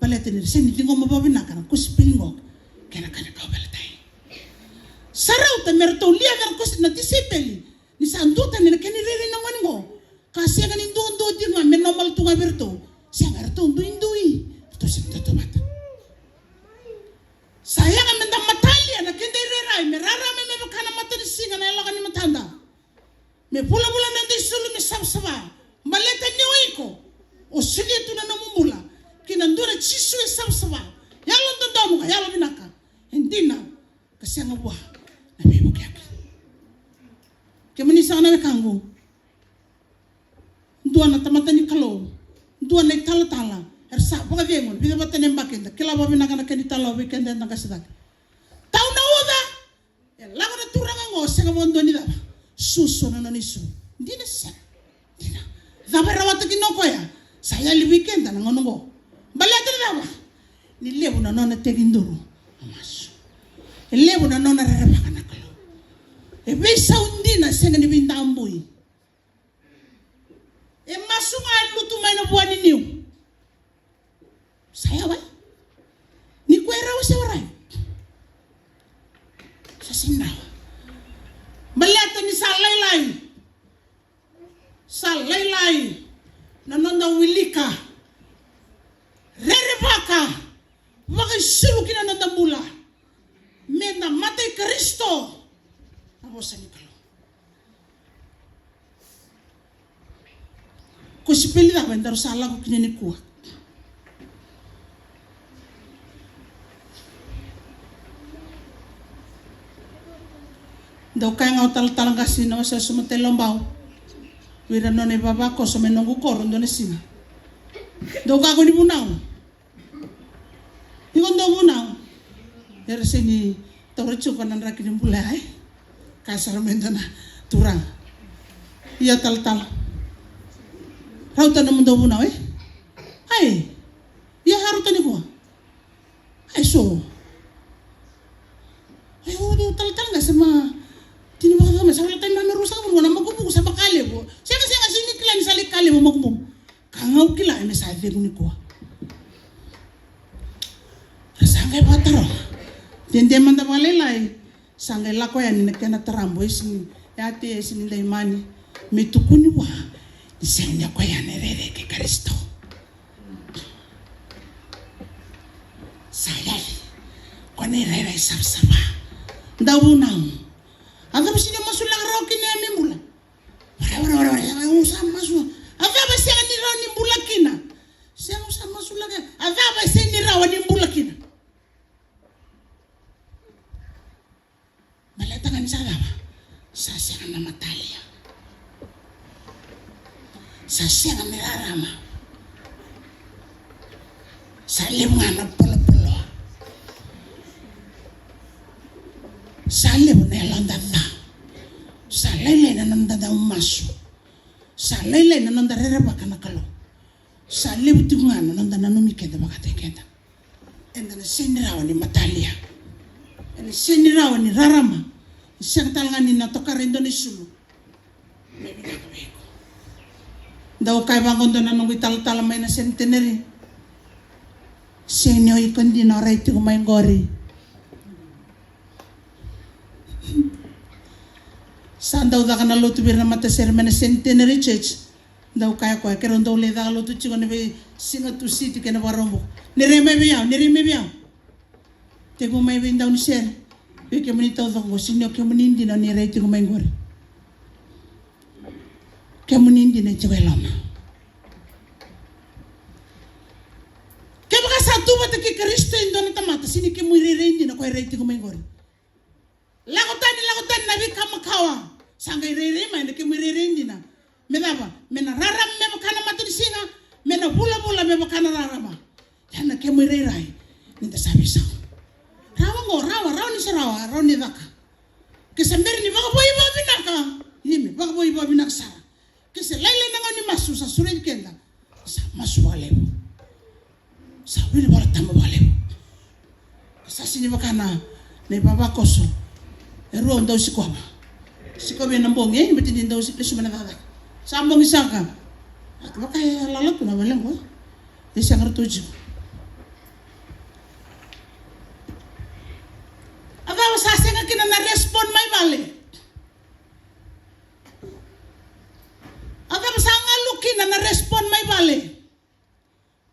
Baleta ni ra sega ni ciqoma vakavinaka na kosipeli qo kei na ka ni kauveilatai. Sa rauta me ratou lia vei ira na kosi, na tisaipeli, ni sa duatani na kena irairai na gone qo. Ka sega ni duadua tiko ga me normal tu ga vei iratou. Sega, eratou duidui, eratou sega ni tautauvata. Sa yaga me da matalia na keda irairai, me rarama me vaka na matanisiga na yaloka ni matada. Me vulavula na noda isulu, me savasava. Baleta ni o iko, o solia tu na nomu bula ki na dua na Jisu e savasava, yalododonu ka yalovinaka, e dina ka sega vua na veivukiyaki. Kemuni saka na wekaqu, dua na tamata ni Kalou, dua na italatala era sa vakacegu, vica vata na yabaki eda kila vakavinaka na kena italanoa vei keda eda qase cake. Tau na uca. E lako na turaga qo, sega vakadua ni cava, suasua na nona isulu. Dina se sega? Dina. Cava e rawata kina o koya? Sa yali vei keda na gauna qo. Baleta ni cava? Ni levu na nona tekiduru na masu. E levu na nona rerevaka na Kalou. E veisau dina, sega ni veidabui. E masu ga, e lutu mai na vua ni niu. Sa yawa. Ni koya e rawa se warai? Sa sega ni rawa. Baleta ni sa lailai. Sa lailai na noda wilika, rerevaka, vakaisulu ki na noda bula. Me da matai Karisito. Na vosa ni Kalou. Kosipeli cava edaru sa lako kina nikua? Dau kaya ga o talatala qase na wasewase matailoa bau vei ira na nona ivavakoso mai noqu koro dua na siga. Dau kakua ni vunau. Iko dau vunau. Era sega ni taura tiko na draki ni bula, e? Kaya sara mai dua na turaga. Ia talatala, rauta na nomudou vunau, e? Ai. Ia, a rauta nikua. Ai, so. Ai, o, o talatala ga sa ma tini vakacava mai, sa wale tani mai me rusa ka vunau na makubuku sa vaka levu. Sega, sega, sega ni kila ni sa lai ka levu makubuku. Ka ga au kila e me sa cegu nikua. Ra sa qai vakataroga. Dede mada vakalailai, sa qai lako yani na kena tarabu, e sega ni yati, e sega ni daimani, me tukuni vua ni sega ni o koya na irairai kei Karisito. Sa yali ko na irairai savasava. Dau vunau. A cava sega ni masulaka rawa kina ya me bula? Wara, wara, wara, wara, au sa masu. A cava e sega ni rawa ni bula kina? Sega, au sa masulaka. A cava e sega ni rawa ni bula kina? Baleta ga ni sa cava? Sa sega na matalia. Sa sega ni rarama. Sa levu ga na polopoloa. Sa levu na yaloda ca. Sa lailai na noda dau masu. Sa lailai na noda rerevaka na Kalou. Sa levu tiko ga na noda nanumi keda vakataki keda. Eda na sega ni rawa ni matalia. Eda na sega ni rawa ni rarama. Ni sega tale ga ni na tokara e dua na isulu. Me vinaka vei iko. Dau kaya vaqo dua na noqu italatala mai na Centenary. Sega ni o iko dina o rai tiko mai qori. Sa dau caka na lotu vei ira na matasere mai na Centenary Church. Dau kaya koya, keirau dau lai caka lotu tiko na veisiga Tusiti kei na Vakaraubuka. Ni rai mai vei au, ni rai mai vei au. Tekivu mai vei dau ni sere. Vei kemuni taucoko qo, sega ni o kemuni dina o ni rai tiko mai qori. Kemuni dina e tiko e loma. Kevaka sa tu vata kei Karisito e dua na tamata, sega ni kemu irairai dina ko e rai tiko mai qori. Lako tani, lako tani na veika makawa. Sa qai rairai mai na kemu irairai dina. Me cava? Me na rarama me vaka na matanisiga, me na vulavula me vaka na rarama. Ya na kemu irairai ni da sa veisau. Rawa qo, rawa, rawa ni sa rawa, rawa ni caka. Ke sa bera ni vakavoui vakavinaka, ia me vakavoui vakavinaka sara. Ke se lailai na gauna ni masu, sa sureti keda. Sa masu vakalevu. Sa wili Vola Tabu vakalevu. Sa sega ni vaka na ivavakoso e rua au dau sikova. Sikova ena bogi, e, ni bati ni dau lesu mai na cakacaka. Sa bogi saka. Vaka e lala tu na vale qo. E sega ratou jiko. A cava sa sega kina na respond mai vale? A cava sa galu kina na respond mai vale?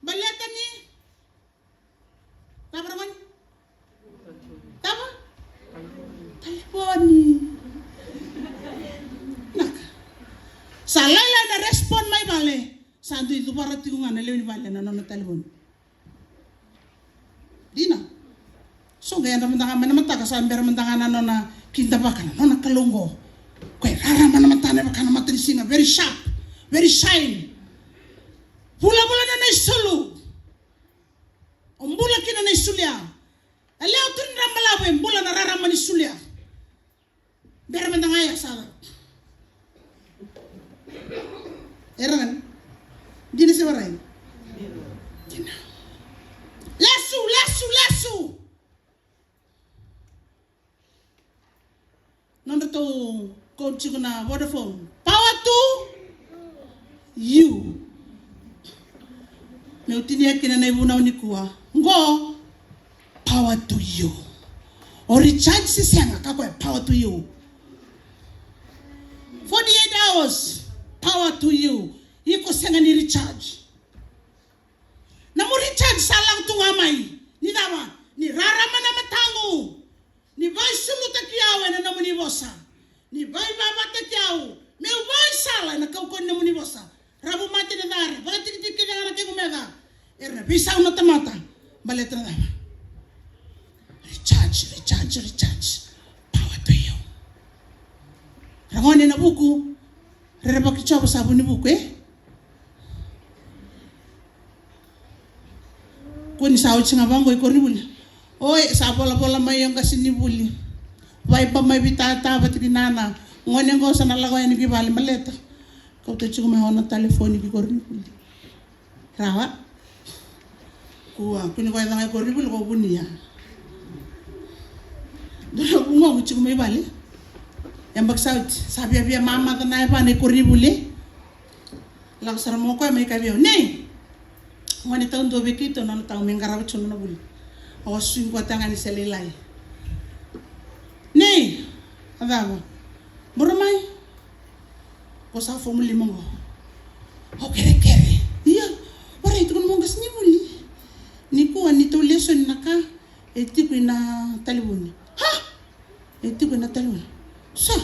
Baleta ni cava ra goni? Cava? Talevoni. Naka. Sa lailai na respond mai vale. Sa dui cuvara tiko ga na lewe ni vale na nona talevoni. Dina. So qai yadra mada ga mai na mataka, sa bera mada ga na nona kidavaka na nona kalou qo. Koya e rarama na matana e vaka na mata ni siga, very sharp, very shine. Vulavula na nona isulu. O bula kina na isulu ya. E lewa tu ni dra balavu e bula na rarama ni isulu ya. Bera mada ga ya sa. Era gani. Dina se warai. Dina. Lesu, lesu, lesu. Nodratou code tiko na Vodafone. Power to you. Meu tinia kina na ivunau nikua. Qo, power to you. O recharge se sega, ka koya power to you. Forty-eight hours, power to you. Iko sega ni recharge. Na nomu recharge sa lako tu ga mai. Ni cava? Ni rarama na mataqu. Ni vakasulutaki au ena nomuni vosa. Ni vakaivakataki au meu vakaisala ena kaukauwa ni nomuni vosa. Ravu mate na cari, vakatikitiki kece ga na kequ meca. Era na veisau na tamata. Baleta na cava? Recharge, recharge, recharge. Power to you. Ra gone ena vuku. Rerevaki Jiova sa vu ni vuku, e? Kua ni sa oti ga vaqo i koronivuli. Oi, sa volavola mai o qasenivuli. Vaiba mai vei tata vata kei nana. Gone qo sa na lako yani ki vale, baleta kauta tiko mai o na talevoni ki koronivuli. Rawa. Kua, kua ni ko yaco ga i koronivuli ko vunia. Dua na vugogo tiko mai vale. Yabaki sa oti, sa viavia mamaca na yavana i koronivuli. Lako sara mai o koya mai kaya vei au, nei, gone taudua vei keitou na nona tau me qarava tu na nona vuli. Au a sui koya tale ga ni se lailai. Nei, a cava? Boro mai. Ko sa fomu lima qo. Au kerekere. Ia, warai, tukuna mo qasenivuli. Nikua ni tou lesoni na ka e tiko ina talevoni. Ha? E tiko ina talevoni. Sa.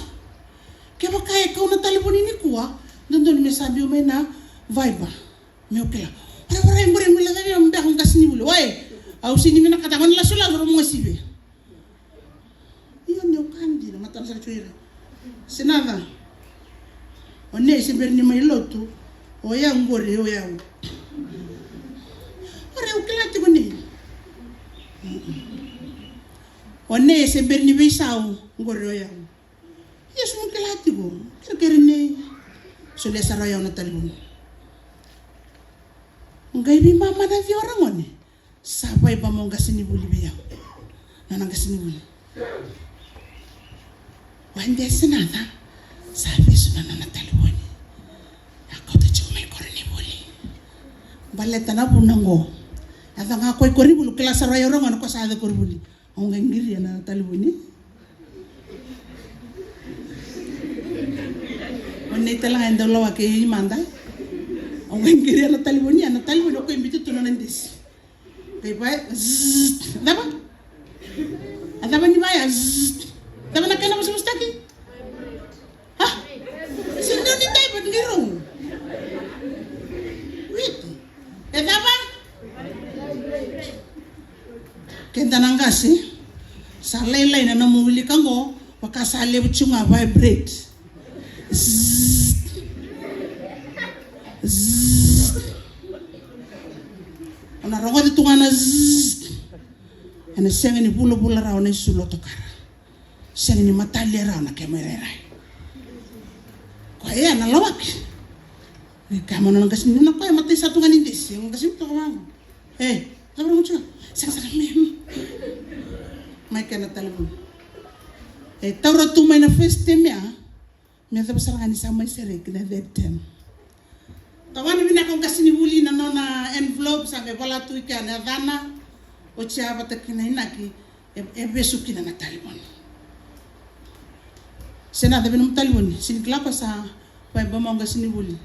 Kevaka e kau na talevoni nikua, dodonu me sa biu mai na Viber. Meu kila. Warai, warai, qori e guilecavi au me beka o qasenivuli. Wai, au sega ni vinakata, gone lasulasu, ra mo qasivi. Io, ni o ka dina, matana sara tu ira. Sinaca. O nei se bera ni mai lotu. O yau qori, o yau. Warai, au kila tiko nei. O nei se bera ni veisau, qori o yau. Io, se mo kila tiko. Kerekere nei. Solia sara o yau na talevoni. Qai veimama na ciwa ra gone. Sa Viber mai o qasenivuli vei au. Nona qasenivuli. Wade, Sinaca. Sa vesu na nona talevoni. A kauta tiko mai koronivuli. Baleta na vuna qo. A yaco ga ko i koronivuli, kila sara o yau ra gone ko sa yaco i koronivuli. Au qai qiria na talevoni. O nei tale ga e dau lawaki i mada. Au qai qiria na talevoni, a na talevoni o koya e biuta tu na nona desi. Qai vaya, zzz, cava? A cava ni vaya, zzz. Cava na kena vosavosataki? Ha? Sega ni dai, but qai rau. Wait. E cava? Keda na qase, sa lailai na nomu wilika qo, vaka sa levu tiko ga vibrate. Zzz. Zzz. O na rogoca tu ga na zzz. Ena sega ni vulavula rawa na isulu o tokara. Sega ni matalia rawa na kemu irairai. Koya na lawaki. Ni kaya mo na qasi ni na koya matai sa tu ga ni desi, qasi ni toka vaqo. E, cava ra mutu? Sega, sega, me. Mai kena talevoni. E taura tu mai na first term ya. Me cava sara ga ni sa mai sereki na third term. Tawana vinaka o qasenivuli na nona envelope, sa qai vola tu i kea na yacana, oti ya vata kina inaki, e, e vesu kina na talevoni. Sena cava na nomu talevoni? Sega ni kila ko sa, vaiba mai o qasenivuli.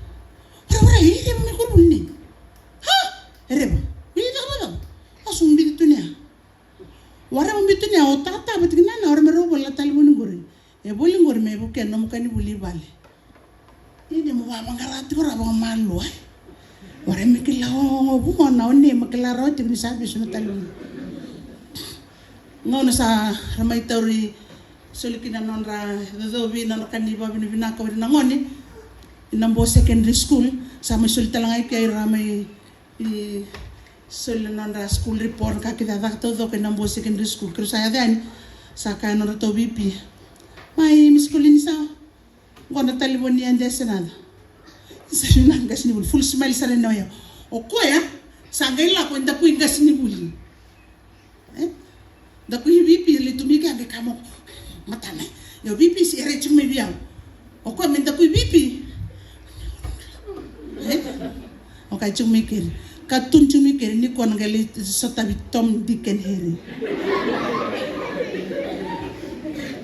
Ora, ora, e reva mai koronivuli ni. Ha? E reva. Vili caka vacava? A su biuta tu ni ya. Waraka biuta ni ya, o tata vata kina na, ora me rau voli na talevoni qori. E voli qori me vukea na nomu kanivuli i vale. Ia ni mo vaqara tiko ra vakamalua, e. Ora me kila o vugona o ni ma kila rawa tiko ni sa vesu na talevoni. Gauna sa ra mai tauri soli kina nodra cocovi, nodra ka ni vavinavinaka o ira na gone. Ina Bo Secondary School, sa mai soli tale ga i ke ira mai i soli na nodra school report, ka kece a caka taucoko ina Bo Secondary School. Keirau sa yaco yani, sa kaya nodra tau V P. Mai, Miss Colleen, sa qo na talevoni ya de Senaca. Sa vinaka qasenivuli, full smile sara ni oya. O koya, sa qai lako e daku i qasenivuli. E? Daku i V P, lai tu mai ke a qai kaya mai o matana. Io, V P se era tiko mai vei au. O koya me daku i V P. E? O kaya tiko mai keri. Katuni tiko mai keri, ni koya na qai lai sotavi Tom, Dick and Harry.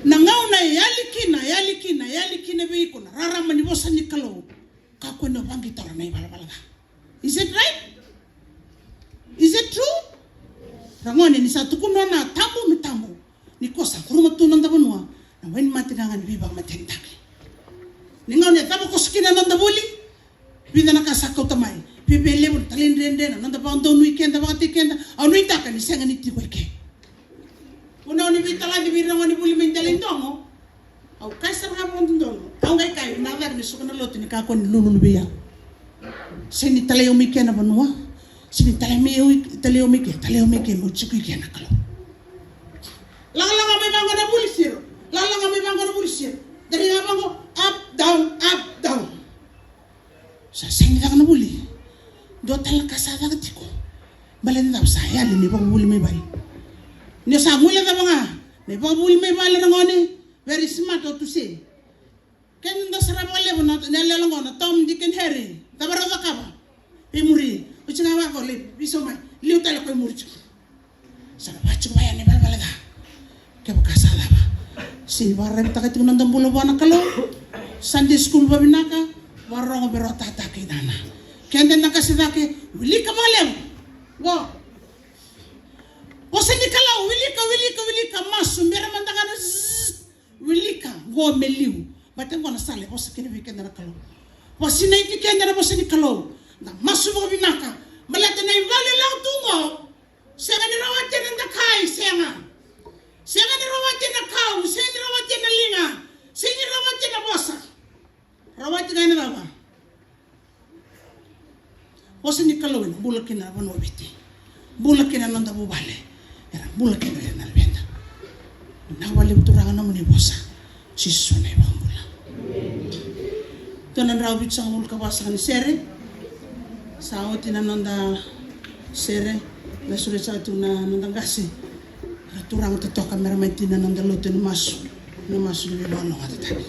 Na gauna e yali kina, e yali kina, e yali kina vei iko na rarama ni vosa ni Kalou. Kakua ni o vaqitara na ivalavala ca. Is it right? Is it true? Ra gone, ni sa tukuna na tabu me tabu. Ni ko sa kuruma tu na noda vanua, na wainimate ga ga ni veivakamatenitaki. Ni gauna e cava koso kina na noda vuli, vica na ka sa kauta mai. Veve levu na talaidredre, na noda vakadonui keda, vakatei keda, au nuitaka ni sega ni tiko i ke. Vunau ni veitalaci vei ira na gone vuli mai dela i dogo. Au kaya sara ga vakadodonu. Au qai kaya, vinaka cake ni suka na lotu ni kakua ni lululu vei au. Se ni talai au mai ke na vanua. Se ni talai mai au, talai au mai ke, talai au mai ke, meu tiko i ke na Kalou. Lagalaga mai vaqo na vuli siro. Lagalaga mai vaqo na vuli siro. Dari ga vaqo, up, down, up, down. Sa sega ni caka na vuli. Dua tale na ka sa caka tiko. Baleta na cava? Sa yali na ivakavuvuli mai vale. Ni o sa guilecava ga na ivakavuvuli mai vale, ra gone, very smart o tu se. Keda da sara vakalevu na, na yaloyalo qo na Tom, Dick and Harry. Cava rau cakava? Veimuri. Oti ga vaqo, lai veisau mai. Liu tale ko i muri tiko. Sa na vaka tiko vaya na ivalavala ca. Kevaka sa cava? Sega ni vakararavitaka tiko na noda bula vua na Kalou. Sunday school vavinaka, vakarorogo vei rau tata kei nana. Keda na qase cake, wilika vakalevu. Qo. Vosa ni Kalou, wilika, wilika, wilika, masu, bera mada ga na zzz. Wilika, qo me liu. Baleta qo na sala e vosa kina vei keda na Kalou. Vakasinaiti keda na vosa ni Kalou. Da masu vakavinaka. Baleta na ivale lako tu qo. Sega ni rawati ena dakai, sega. Sega ni rawati ena kau, sega ni rawati ena liga, sega ni rawati ena vosa. Rawati ga ena cava? Vosa ni Kalou ena bula kina na vanua o Viti. Bula kina na noda vuvale. Era bula kina na luveda. Vinaka vakalevu Turaga na nomuni vosa. Jisu na iVakabula. Dua na drau vitusagavulu ka va saka ni sere. Sa oti na noda sere. Na sure sa tu na noda qase. Ra turaga totoka me ra mai tini na noda lotu ena masu. Na masu ni veivakalougatataki.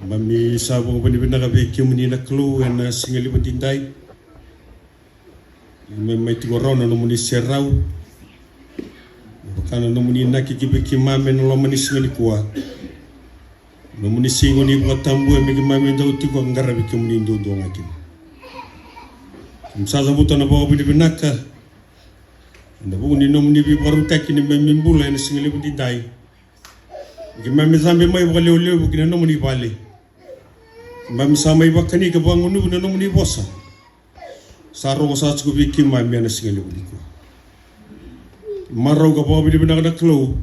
Keimami sa vakavinavinaka vei kemuni na Kalou ena siga levu edaidai. Keimami mai tiko rawa na nomuni serau. Me vaka na nomuni inaki ki vei keimami ena loma ni siga nikua. Nomuni siga ni vakatabuya me keimami dau tiko ka qaravi kemuni duadua ga kina. Keimami sa cavuta na vakavinavinaka ena vuku ni nomuni veivakarautaki neimami bula ena siga levu edaidai. Keimami cabe mai vakalevulevu ki na nomuni vale. Keimami sa mai vakani ka vakagunuvi na nomuni vosa. Sa rogo sa tiko vei keimami ena siga levu nikua. Marau ka vakavinavinaka na Kalou.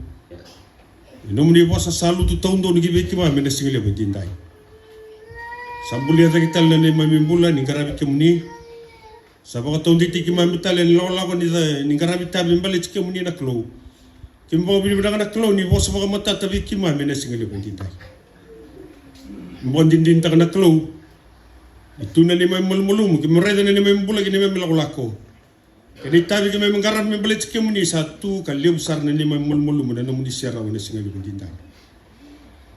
Ni nomuni vosa sa lutu taudonu ki vei keimami ena siga levu edaidai. Sa bulia cake tale na neimami bula ni qaravi kemuni. Sa vakataudeitaki keimami tale ena lakolako ni, ni qaravi itavi me baleti kemuni na Kalou. Keimami vakavinavinaka na Kalou ni vosa vakamatata vei keimami ena siga levu edaidai. Keimami vakadinadinataka na Kalou ni tu na neimami malumalumu, keimami raica na neimami bula kei na neimami lakolako. Kei na itavi keimami qaravi me baleti kemuni sa tu ka levu sara na neimami malumalumu ena nomuni serau ena siga levu edaidai.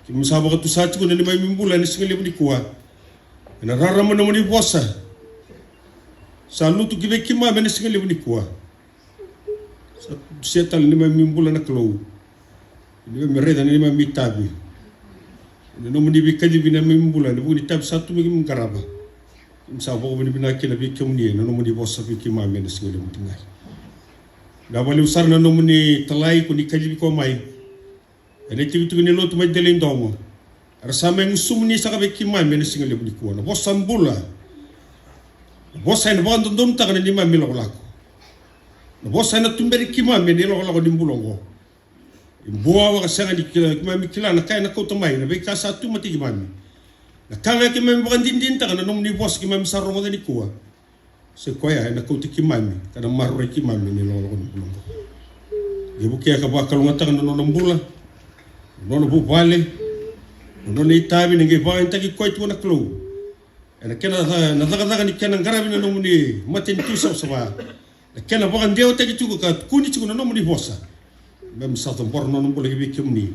Keimami sa vakatusa tiko na neimami bula ena siga levu nikua. Ena rarama na nomuni vosa sa lutu ki vei keimami ena siga levu nikua. Sa dusia tale na neimami bula na Kalou. Neimami raica na neimami itavi. Na nomuni veikacivi na neimami bula ena vuku ni itavi sa tu me keimami qarava. Keimami sa vakavinavinaka kina vei kemuni ena nomuni vosa vei keimami ena siga levu edaidai. Vinaka vakalevu sara na nomuni talai ko ni kacivi koya mai ena itikotiko ni lotu mai Deleidogo. Era sa mai gusumuni saka vei keimami ena siga levu nikua na vosa bula. Na vosa ena vakadodonutaka na neimami lakolako. Na vosa ena tuberi keimami ena ilakolako ni bula oqo. E bua, vakasega ni kila, keimami kila na ka ena kauta mai na veika sa tu mati keimami. Na ka ga keimami vakadinadinataka na nomuni vosa keimami sa rogoca nikua. Se koya ena kauti keimami ka na maroroi keimami ena ilakolako ni bula oqo. Qai vukea ka vakalougatataka na nona bula, na nona vuvale, na nona itavi, ni qai vakayagataki koya tiko na Kalou. Ena kena ca-, na cakacaka ni kena qaravi na nomuni matanitu savasava. Na kena vakadewataki tiko ka tukuni tiko na nomuni vosa. Keimami sa cabora na nona bula ki vei kemuni.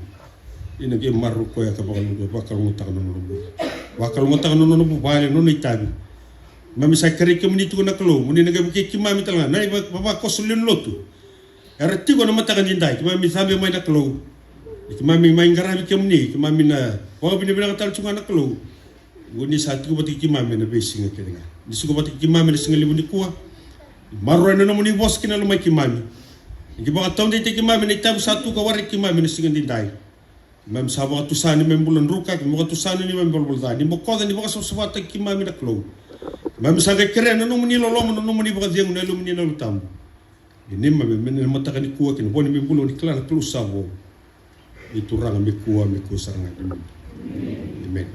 Ni na qai maroroi koya ka vakalouga-, vakalougatataka na nona bula. Vakalougatataka na nona vuvale, na nona itavi. Keimami sa kerei kemuni tiko na Kalou mo ni na qai vukei keimami tale ga na ivavakoso lewe ni lotu. Era tiko ena mataka edaidai, keimami cabe mai na Kalou. Ni keimami mai qaravi kemuni, keimami na vakavinavinaka tale tiko ga na Kalou. Ni sa tiko vata kei keimami ena veisiga kece ga. Ni tiko vata kei keimami ena siga levu nikua. Maroroi na nomuni vosa ki na lomai keimami. Ni qai vakataudeitaki keimami ena itavi sa tu ka waraki keimami ena siga edaidai. Keimami sa vakatusa na neimami bula druka, keimami vakatusa na neimami valavala ca. Ni bokoca, ni vakasavasavataki keimami na Kalou. Keimami sa qai kerea na nomuni loloma, na nomuni vakacegu, na Yalomuni na Yalo Tabu. Ia neimami, mai na mataka nikua ki na vo ni neimami bula, ni kila na Kalou sa vo. Ni Turaga, me kua, me kua sara ga. Emeni.